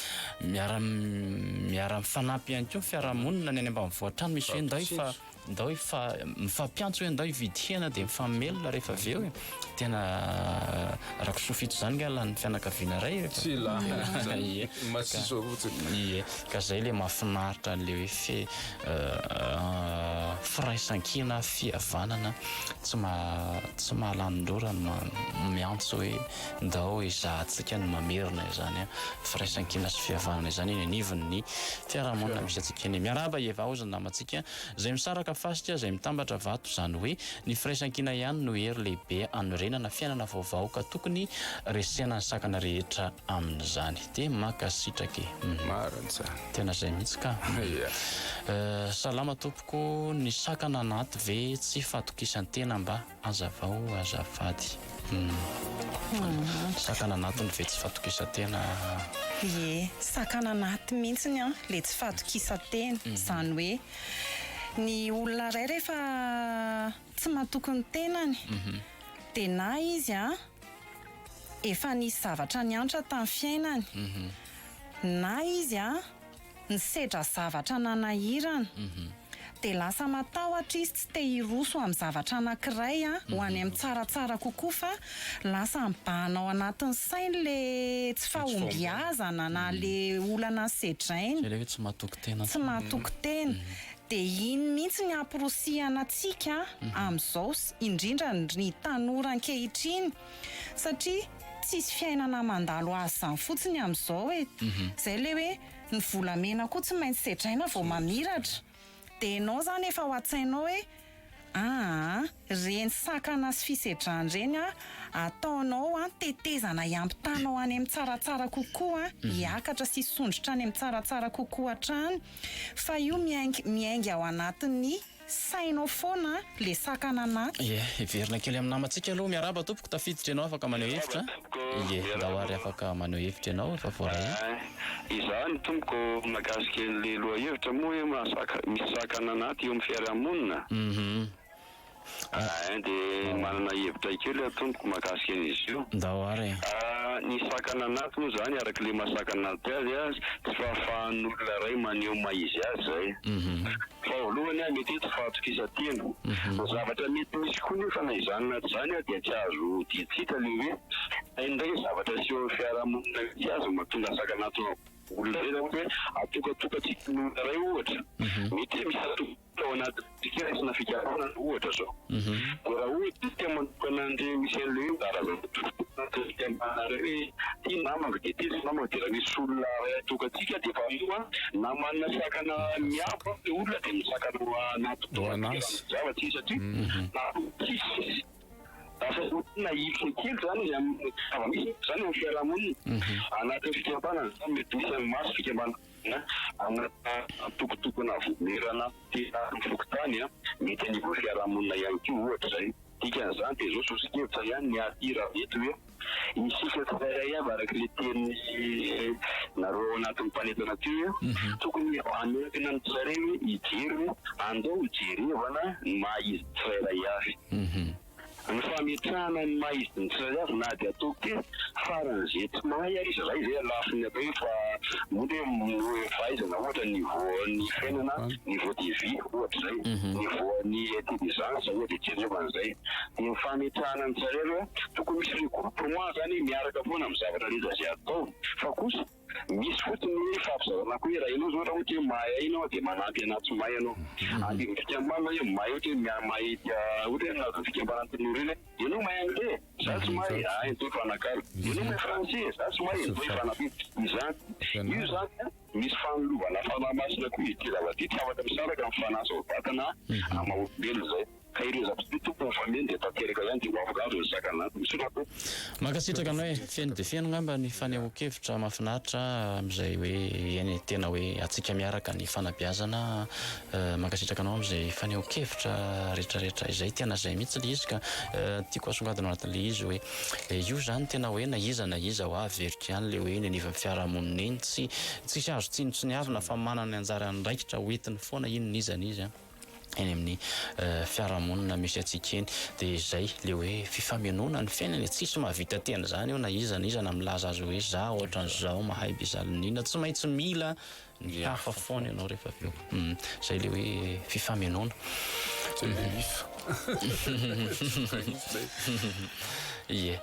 miara miara mifanampy ihany koa ny fiarahamonina ny any ambanivohitra any, misy hoe ndao hifa ndao hifa mifampiantso hoe ndao hividy hena dia mifamelona rehefa avy eo e, tena raha kisoa fito izany nga lanin'ny fianakaviana iray rehefa Tsy lany izany, ie, matsiso fotsiny. Ie, ka zay le mahafinaritra an'le hoe fe firaisankina, fihavanana, tsy maha tsy mahalany-drora ny miantso hoe ndao ezahantsika ny mamerina izany firaisankina sy fihavanana izany eny anivon'ny fiarahamonina misy antsika eny. Miarahaba Eva hozy ny namantsika izay misaraka fasika, izay mitambatra vato, izany hoe ny firaisankina ihany no hery lehibe hanorenana fiainana vaovao ka tokony resena ny sakana rehetra amin'izany. Dia mankasitraka e. Marina izany. Tena izay mihitsy ka. Ia. Salama tompoko, ny sakana anaty ve tsy fatokisan-tena mba azavao azafady. Sakana anatiny ve tsy fatokisan-tena. Ie, sakana anaty mihitsiny an, le tsy fatokisan-tena, izany hoe ny olona iray rehefa tsy matoky ny tenany dia na izy an, efa nisy zavatra niantra tamin'ny fiainany, na izy an nisedra zavatra nanahirana, dia lasa matahotra izy tsy te hiroso amin'ny zavatra anankiray an ho any amin'ny tsaratsara kokoa fa lasa mibahana ao anatin'ny sainy le tsy fahombiazana na le olana sedrainy. Zay le hoe tsy mahatoky tena. Tsy mahatoky tena. Dia iny mihitsy ny hamporosihana antsika amin'izao sy indrindra ny tanora ankehitriny satria tsisy fiainana mandalo azy izany fotsiny amin'izao e! Izay ilay hoe ny volamena koa tsy maintsy sedraina vao mamiratra. Dia ianao izany efa ao an-tsainao hoe aa ireny sakana sy fisedrana ireny an, ataonao an, tetezana hiampitanao any amin'ny tsaratsara kokoa, hiakatra sy hisondrotra any amin'ny tsaratsara kokoa hatrany. Fa io miainga miainga ao anatin'ny sainao foana le sakana anaty. Ie, hiverina kely amin'ny namantsika aloha. Miarahaba tompoko, tafiditra ianao afaka maneho hevitra. Miarahaba tompoko, Ie, ndao ary miarahaba. afaka maneho hevitra ianao efa voaray. Izaho ny tompoko mahakasika an'le lohahevitra moa hoe mahasaka misy sakana anaty eo amin'ny fiarahamonina. Ein dia manana hevitra kely aho tompoko mahakasika an'izy io. Ndao ary e. Ny sakana anaty moa izany araka ilay maha sakana anaty azy, tsy fahafahan'ny olona iray maneho maha izy azy izay. Fa voalohany an, mety hoe tsy fahatokisan-tena. Ny zavatra mety misy koa nefa na izany na tsy izany dia tsy azo odian-tsika ilay hoe indraindray ny zavatra aseho amin'ny fiarahamonina mihitsy aza no mahatonga sakana anaty olona iray, ohatra hoe atokatokantsika ny olona iray ohatra, mety hoe misy atokatokantsika Tao anatin'ny fikarohana fikarohana ohatra izao. Dia raha ohatra isika manokana an'ireny misy an'ilay hoe karazana tokotokona anatin'ny fikambanana ireny hoe ity namako dia ity tsy namako dia raha misy olona iray atokantsika dia efa io an, na manana sakana miabo ary ilay olona dia misakana ao anaty zavatra izy satria natokantsika izy. Lasa olona hiditra kely izany izy amin'ny zava-misy izany amin'ny fiarahamonina. Anatin'ny fikambanana izany mety misy an'ny maso fikambanana. Anatina antokotokona vomerana tena fokontany, mety anivon'ny fiarahamonina ihany koa ohatra izay. Dikan'izany dia izao soso-kevitra ihany ny aty raha mety hoe isika tsirairay avy araka ilay tenin'ny nareo ao anatin'ny mpanentana teo hoe tokony hanankina ny tsirairay hoe hijery hoe andao hojerevana ny maha izy tsirairay avy. Ny fametrahana ny maha izy ny tsirairay avy na dia ataoko hoe faran'izay tsy mahay ary izy raha izay lafiny atao hoe fa ohatra hoe fahaizana ohatra niveau ny fiainana niveau de vie ohatra izay niveau ny intelligence ohatra jerevana izay dia ny fametrahana ny tsirairay aloha tokony misy regroupement zany miaraka foana amin'ny zavatra rehetra izay atao fa kosa. Misy fotsiny ny fampizarana koa hoe raha ianao zao raha ohatra hoe mahay ianao dia manampy anah tsy mahay ianao. Anivon'ny fikambanana hoe mahay ohatra hoe mahay ohatra hoe anatin'ny fikambanana tanora iny hoe ianao mahay anglais za tsy mahay ah entoy hifanakalo. Ianao mahay français za tsy mahay entoy hifanampy. Izany. Io zany an misy fanilovana fanahy masina koa ity zava-ity tsy afaka misaraka amin'ny fanahy sy vatana maha olombelona izay. Ka ireo zavatra ireo tompoko mifameno dia tanteraka ihany dia ho afaka avy ny sakana. Misaotra tompoko. Mankasitraka anao e! Feno dia feno ngamba ny fanehoan-kevitra mahafinaritra amin'izay hoe eny e, tena hoe antsika miaraka ny fanabeazana. Mankasitraka anao amin'izay fanehoan-kevitra rehetrarehetra izay, tena izay mihitsy ilay izy ka. Tiako asongadina ao anatin'ilay izy hoe io izany tena hoe na iza na iza hoa averiko ihany ilay hoe eny anivon'ny fiarahamonina eny, tsy tsisy azo tsinontsiniavina fa manana ny anjara andraikitra hoentiny foana iny n'iza n'iza. eny amin'ny fiarahamonina misy antsika eny dia izay le hoe fifamenoana ny fiainana e, tsisy mahavita tena izany eo na iza na iza na milaza azy hoe za ohatran'izao mahay be zalinina, tsy maintsy mila ny hafa foana ianao rehefa avy eo, izay le hoe fifamenoana. Zay le if. Ie.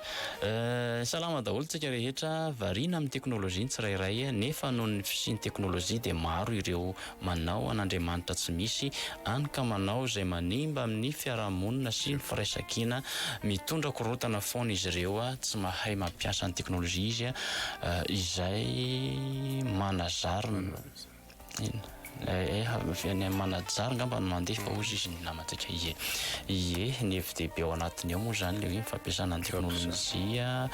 Salama daholo tsika rehetra, variana amin'ny teknolojia ny tsirairay nefa noho ny fisian'ny teknolojia dia maro ireo manao an'Andriamanitra tsy misy any ka manao izay manimba amin'ny fiarahamonina sy ny firaisankina, mitondra korontana foana izy ireo, tsy mahay mampiasa ny teknolojia izy izay manazary inona eh manajary angamba no mandeha fa hozy izy ny namantsika ie ie ny hevi-dehibe ao anatiny ao moa izany ilay hoe ny fampiasana ny teknolojia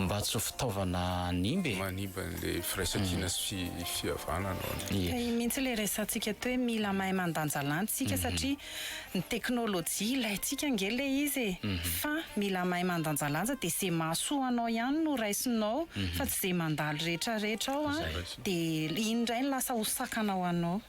mba tsy ho fitaovana hanimba e. Manimba an'ilay firaisankina sy fihavanana ao anaty. Ie. Ka iny mihitsy ilay resatsika teo hoe mila mahay mandanjalanja isika satria ny teknolojia ilaintsika ange ilay izy e! Fa mila mahay mandanjalanja dia izay mahasoa anao ihany no raisinao fa tsy izay mandalo rehetrarehetra ao an, dia iny indray no lasa ho sakana ho anao.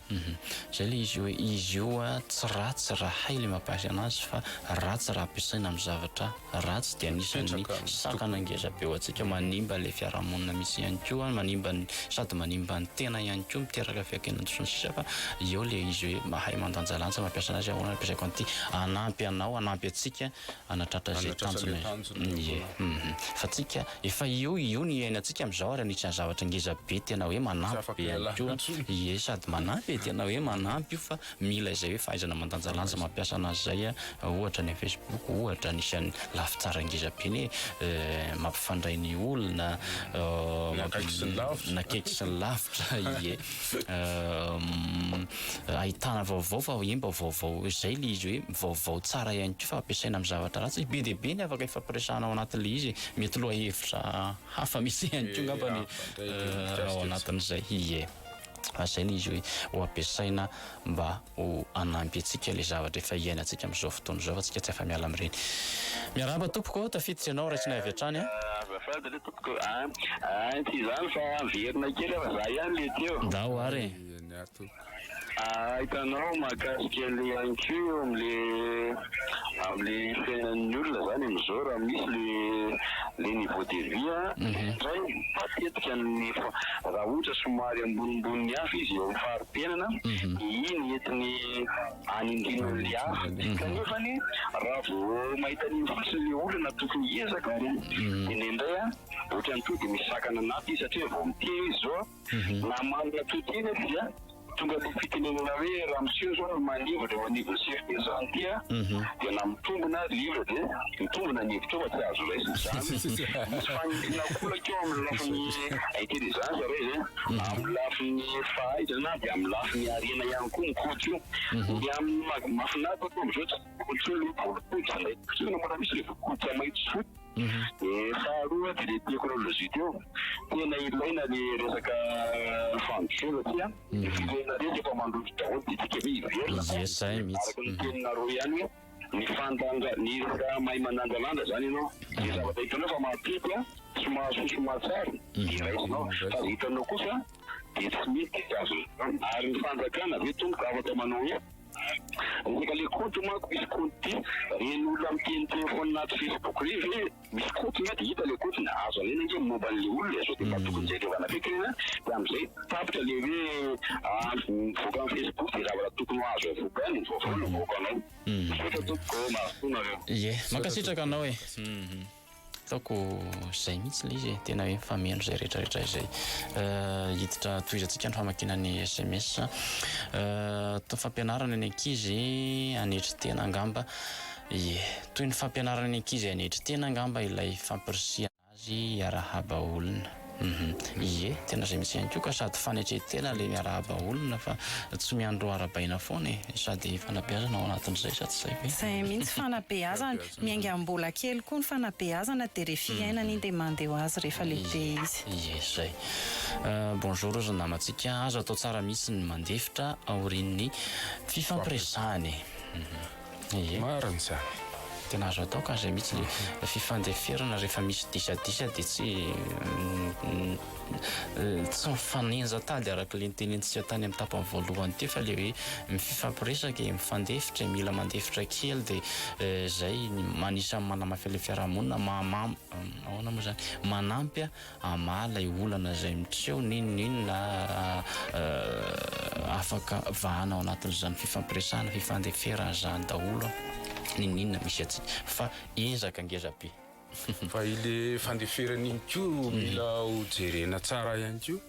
Zay le izy hoe izy io tsy ratsy raha hay le mampiasa anazy fa ratsy raha ampiasaina amin'ny zavatra ratsy dia anisan'ny sakana ngeza be ho antsika manimba le fiarahamonina mihitsy ihany koa manimba ny sady manimba ny tena ihany koa miteraka fiankinan-doha sy ny sisa fa eo le izy hoe mahay mandanjalanja mampiasa anazy ahoana no ampiasaiko an'ity hanampy anao hanampy antsika hanatratra izay tanjona ie fa tsika efa io io ny iainantsika amin'izao ary anisan'ny zavatra ngeza be tena hoe manampy be ihany koa ie sady manampy e tena hoe manampy io fa mila izay hoe fahaizana mandanjalanja mampiasa anazy izay ohatra ny facebook ohatra anisan'ny lafy tsara ngeza be ny mampifandray ny olona ny akaiky sy ny lavitra ny akaiky sy ny lavitra ie Ahitana vaovao fa hoe mba vaovao izay ilay izy hoe vaovao tsara ihany koa fa ampiasaina amin'ny zavatra ratsy. Be dia be ny afaka ifampiresahana ao anatin'ilay izy e. Mety lohahevitra hafa mihitsy ihany koa angamba ny ao anatin'izay. Ie. Fa izay ilay izy hoe ho ampiasaina mba ho hanampy antsika ilay zavatra efa iainantsika amin'izao fotoana izao fa tsika tsy afa-miala amin'ireny. Miarahaba tompoko ô, tafiditra ianao raisinay avy hatrany a. Azafady re tompoko a! Tsy izany fa miverina kely aho fa za ihany le teo. Ndao ary e. Hitanao mahakasika an'le ihany koa eo amle amle fiainan'ny olona zany amizao raha misy le le niveau de vie an, indray matetika ny raha ohatra somary ambonimbony hafa izy eo amin'ny fari-piainana de iny entiny anindriana an'le hafa kanefany raha vao mahita an'iny fotsiny le olona tokony hiezaka ary de indraindray an ohatran'ny tonga de misy sakana anaty izy satria vao miteny izy zao Na manana toe-tena dia tonga ilay fitenenana hoe raha miseho izao ny manevatra eo anivon'ny chef de santé dia na mitombina ary livre dia mitombina ny hevitrao fa tsy azo raisina izany. Misy faniriana kolaka eo amin'ny lafiny intelligence re izay, amin'ny lafiny fahaizana dia amin'ny lafiny harena ihany koa mikoty io. Ny amin'ny mahafinaritra aloha amin'izao tsy mikoty intsony ilay volon-koditra, ilay mbola misy ilay volon-koditra mainty sy fotsy. Dia faharoa dia le teknolojia teo, tena ilaina le resaka fandrosoana satria ny firenena rehetra efa mandroso daholo dia tsika ve hiverina fa Yes, zay mihitsy. araka ny teninareo ihany hoe ny fandanja ny resaka mahay mandanjalanja zany ianao, le zavatra hitanao fa mahatety an, sy mahasoa sy mahatsara dia raisinao fa zay hitanao kosa dia tsy mety dia tsy azo raisina. Ary ny fanjakana ve tompoko afaka manao hoe Resaka le compte manko misy compte ty reny olona miteniteny foana anaty facebook reny ve misy compte nga de hita le compte ny azo alaina ange ny momba anle olona e sao de mba tokony jerevana akaiky reny an de amizay tapitra le hoe mivoaka am facebook de zavatra tokony ho azo avoaka any ny vaovao no avoakanao. Misaotra tompoko ô mahasoa nareo. Ie, mankasitraka anao e. Ataoko izay mihitsy ilay izy e, tena hoe mifameno izay rehetra rehetra izay. Hiditra tohizantsika ny famakiana ny sms. Toy ny fampianarana ny ankizy hanetry tena angamba, ie, toy ny fampianarana ny ankizy hanetry tena angamba ilay fampirisihana azy hiarahaba olona. Hum, ie, tena izay mihitsy ihany koa ka, sady fanetren-tena ilay miarahaba olona fa tsy miandry ho arahabaina foana e, sady fanabeazana ao anatin'izay sa tsy izay ve? Izay mihitsy fanabeazana, miainga mbola kely koa ny fanabeazana dia rehefa iainana iny dia mandeha ho azy rehefa lehibe izy. Ie, izay. Bonjour ry namantsika, azo atao tsara mihitsy ny mandefitra aorian'ny fifampiresahana e. Ie. Marina izany. Tena azo atao ka izay mihitsy le fifandeferana rehefa misy disadisa dia tsy tsy mifanenja tady araka le nitenenintsika tany amin'ny tapany voalohany teo fa le hoe mifampiresaka e, mifandefitra e, mila mandefitra kely dia izay anisan'ny manamafy an'ilay fiarahamonina, maha- ahoana moa izany, manampy hamaha ilay olana izay miseho n'inon'inona afaka vahana ao anatin'izany fifampiresahana, fifandeferana izany daholo n'inon'inona misy antsika fa ezaka ngeza be. Fa ilay fandeferana iny koa mila ho jerena tsara ihany koa,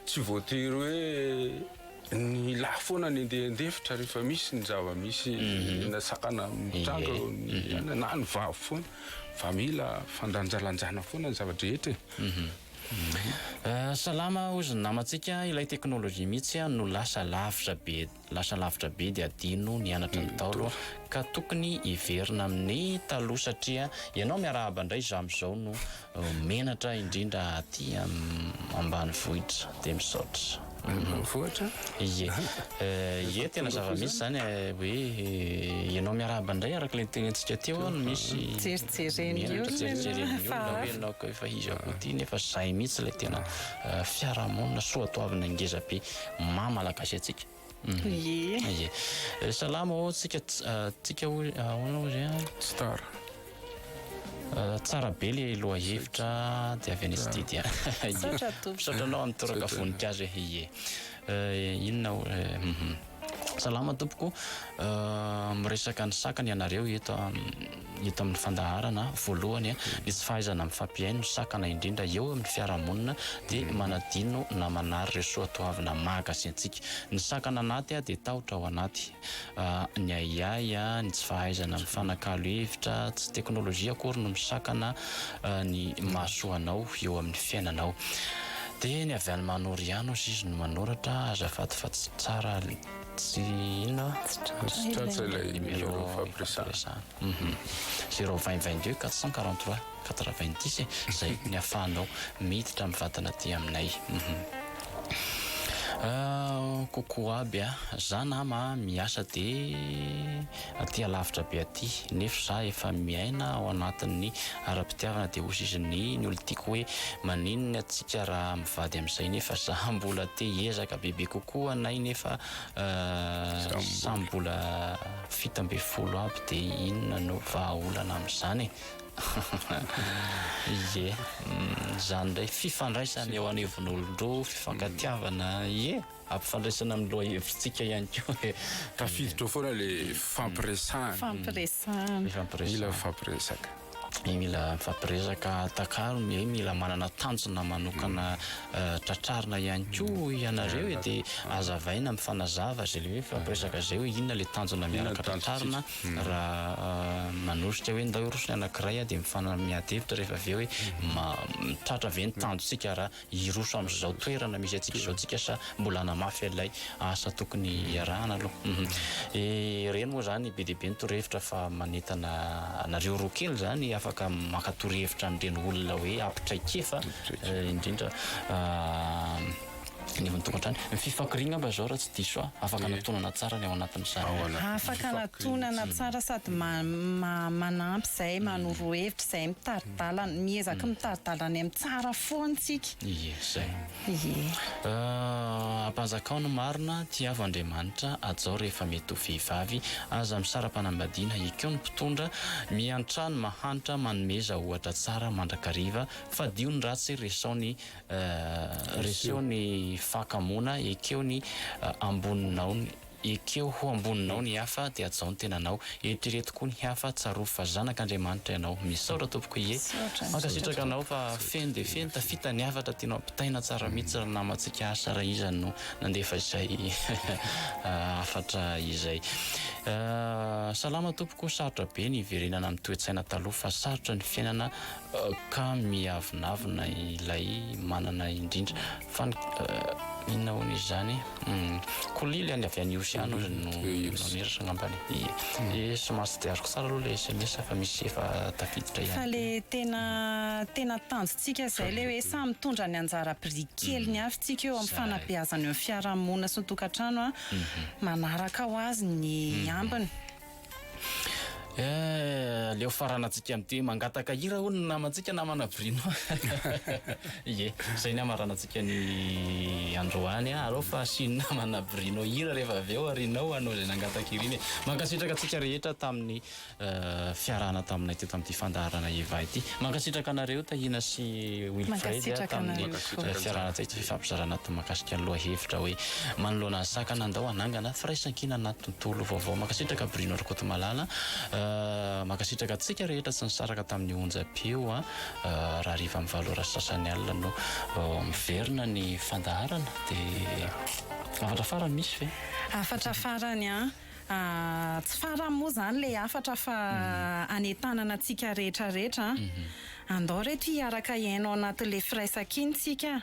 tsy voatery hoe ny lahy foana ny andeha handefitra rehefa misy ny zava-misy na sakana mitranga eo amin'ny na ny vavy foana fa mila fandanjalanjana foana ny zava-drehetra e. Salama hozy ny namantsika, ilay teknolojia mihitsy no lasa lavitra be, lasa lavitra be dia adino nianatra ny Ntaolo ka tokony hiverina amin'ny taloha satria ianao miarahaba indray izaho amin'izao no Menatra indrindra aty ambanivohitra dia misaotra. Ambanivohitra? Ie. Ie tena zava-misy izany hoe ianao miarahaba indray araka ilay nitenentsika teo no misy Jerijeren'ny menatra olona jerijeren'ny olona fa hoe ianao ka efa iza koa ity nefa izay mihitsy ilay tena fiarahamonina soatoavina ngeza be maha malagasy antsika. Ie. Ie. Salama ô tsika tsika hoy ahoana hozy an? Star. Tsara be le lohahevitra dia avy any studio. Misaotra tompoko. Misaotra anao amin'ny toraka voninkazo e. Ie. Inona o Salama tompoko. Miresaka ny sakana ianareo eto eto amin'ny fandaharana. Voalohany, ny tsy fahaizana mifampihaino no sakana indrindra eo amin'ny fiarahamonina dia manadino na manary ireo soatoavina mahagasy antsika. Ny sakana anaty dia tahotra ao anaty. Ny ahiahy, ny tsy fahaizana mifanakalo hevitra, tsy teknolojia akory no misakana ny mahasoa anao eo amin'ny fiainanao. Dia ny avy any Manoro ihany hozy izy no manoratra, azafady fa tsy tsara tsy inona? Tsy tratra ilay numéro ifampiresahana. Zéro vingt 22 443 90 e, zay ny ahafahanao miditra mivantana aty aminay. Coucou aby a! Za nama miasa de aty alavitra be aty nefo za efa miaina ao anatin'ny ara-pitiavana de hozy izy ny ny olon-tiako hoe maninona tsika raha mivady amizay nefa za mbola te hiezaka bebe kokoa anay nefa samy mbola 17 aby de inona no vahaolana amizany e? Ie, izany indray fifandraisana eo anivon'olon-droa, fifankatiavana, ie, ampifandraisana amin'ny lohahevitsika ihany koa e. Tafiditra ao foana ilay fampiresahana. Fampiresahana. Mila mifampiresaka. Mila mifampiresaka, takaro, hoe mila manana tanjona manokana tratrarina ihany koa ianareo e, dia azavaina, mifanazava izay ilay hoe mifampiresaka izay hoe inona ilay tanjona miaraka tratrarina. Raha manosika hoe ndao hiroso ny anankiray dia mifana miady hevitra rehefa avy eo hoe tratra ve ny tanjontsika raha hiroso amin'izao toerana misy antsika izao tsika sa mbola hanamafy an'ilay asa tokony hiarahana aloha. Ireny moa izany be dia be ny torohevitra fa manentana anareo roa kely izany afaka maka torohevitra amin'ireny olona hoe ampy traikefa indrindra Anivon'ny tokantrano. Ny fifankiriana angamba izao raha tsy diso aho, afaka anatonana tsara ny ao anatin'izany. Afaka anatonana tsara sady manampy izay, manoro hevitra izay, mitari-dalana, miezaka mitari-dalana any amin'ny tsara foana isika. Ie, izay. Ie. Ampanjakao ny marina, tiavo Andriamanitra, hajao rehefa mety ho vehivavy, aza misara-panambadiana, ekeo ny mpitondra, miantrà ny mahantra, manomeza ohatra tsara mandrakariva, fadio ny ratsy, resao ny Reseo ny fakamoana, ekeo ny amboninao. Ekeo ho amboninao ny hafa dia hajao ny tenanao. Eritrereto koa ny hafa, tsarovy fa zanak'Andriamanitra ianao. Misaotra tompoko ie. Mankasitraka anao fa feno dia feno, tafita ny hafatra tianao ampitaina tsara mihitsy ry namantsika asa raha iza no nandefa izay hafatra izay. Salama tompoko, sarotra be ny hiverenana amin'ny toe-tsaina taloha fa sarotra ny fiainana ka miavonavona ilay manana indrindra fa ny inona hono izy izany kolily any avy any Ihosy any hozy no nameratra angambany. Ie, somary tsy dia azoko tsara aloha ilay sms fa misy efa tafiditra ihany. Fa le tena tena tanjontsika izay le hoe samy mitondra ny anjara biriky keliny avy tsika eo amin'ny fanabeazana eo amin'ny fiarahamonina sy ny tokantrano manaraka ho azy ny ambiny. Eh, aleo faranantsika amin'ity hoe mangataka hira hono ny namantsika namana Bruno. Ie, izay ny hamaranantsika ny androany. Aleo fa asian'ny namana Bruno hira rehefa avy eo arinao hanao izay nangataka hira iny e. Mankasitraka antsika rehetra tamin'ny fiarahana taminay teto amin'ity fandaharana Eva ity. Mankasitraka anareo Tahiana sy Wilfred tamin'ny fiarahana teto fifampizarana mahakasika ny lohahevitra hoe manoloana ny sakana andao hanangana firaisankina anaty Tontolo vaovao. Mankasitraka Bruno Rakotomalala. Mankasitraka antsika rehetra tsy nisaraka tamin'ny onjam-peo. Rahariva amin'ny valo ora sy sasany alina no miverina ny fandaharana. Dia hafatra farany misy ve? Hafatra farany an! Tsy farany moa izany ilay hafatra fa hanentanana antsika rehetra rehetra an! Andao reto hiaraka hiaina ao anatin'ilay firaisankina isika,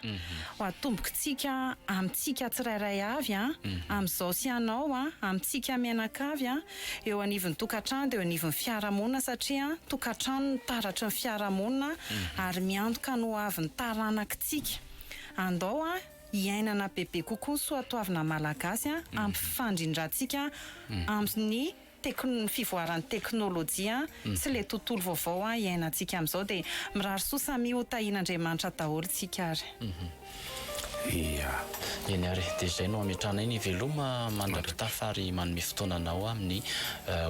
ho atombokitsika amintsika tsirairay avy an, amin'izao sy ianao an, amintsika mianakavy an, eo anivon'ny tokantrano dia eo anivon'ny fiarahamonina satria tokantrano no taratry ny fiarahamonina ary miantoka ny ho avin'ny taranakitsika. Andao an hiainana bebe kokoa ny soatoavina malagasy an, hampifandrindrantsika amin'ny tekn fivoaran'ny teknolojia sy le tontolo vaovao iainantsika amin'izao dia mirary soa samia ho tahian'Andriamanitra daholo tsika ary. Ia. Eny ary, dia izay no ametrahanay ny veloma mandra-pitafa ary manome fotoana anao amin'ny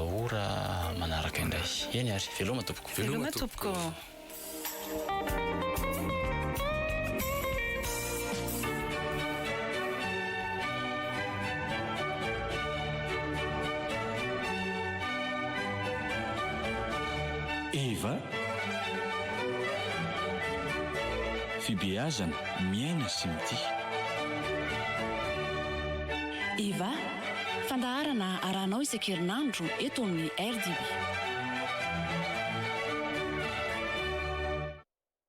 ora manaraka indray. Eny ary, veloma tompoko. Veloma tompoko. Eva, Fibeazana, miaina sy mitia. Eva, fandaharana arahanao isan-kerinandro eto amin'ny RDB.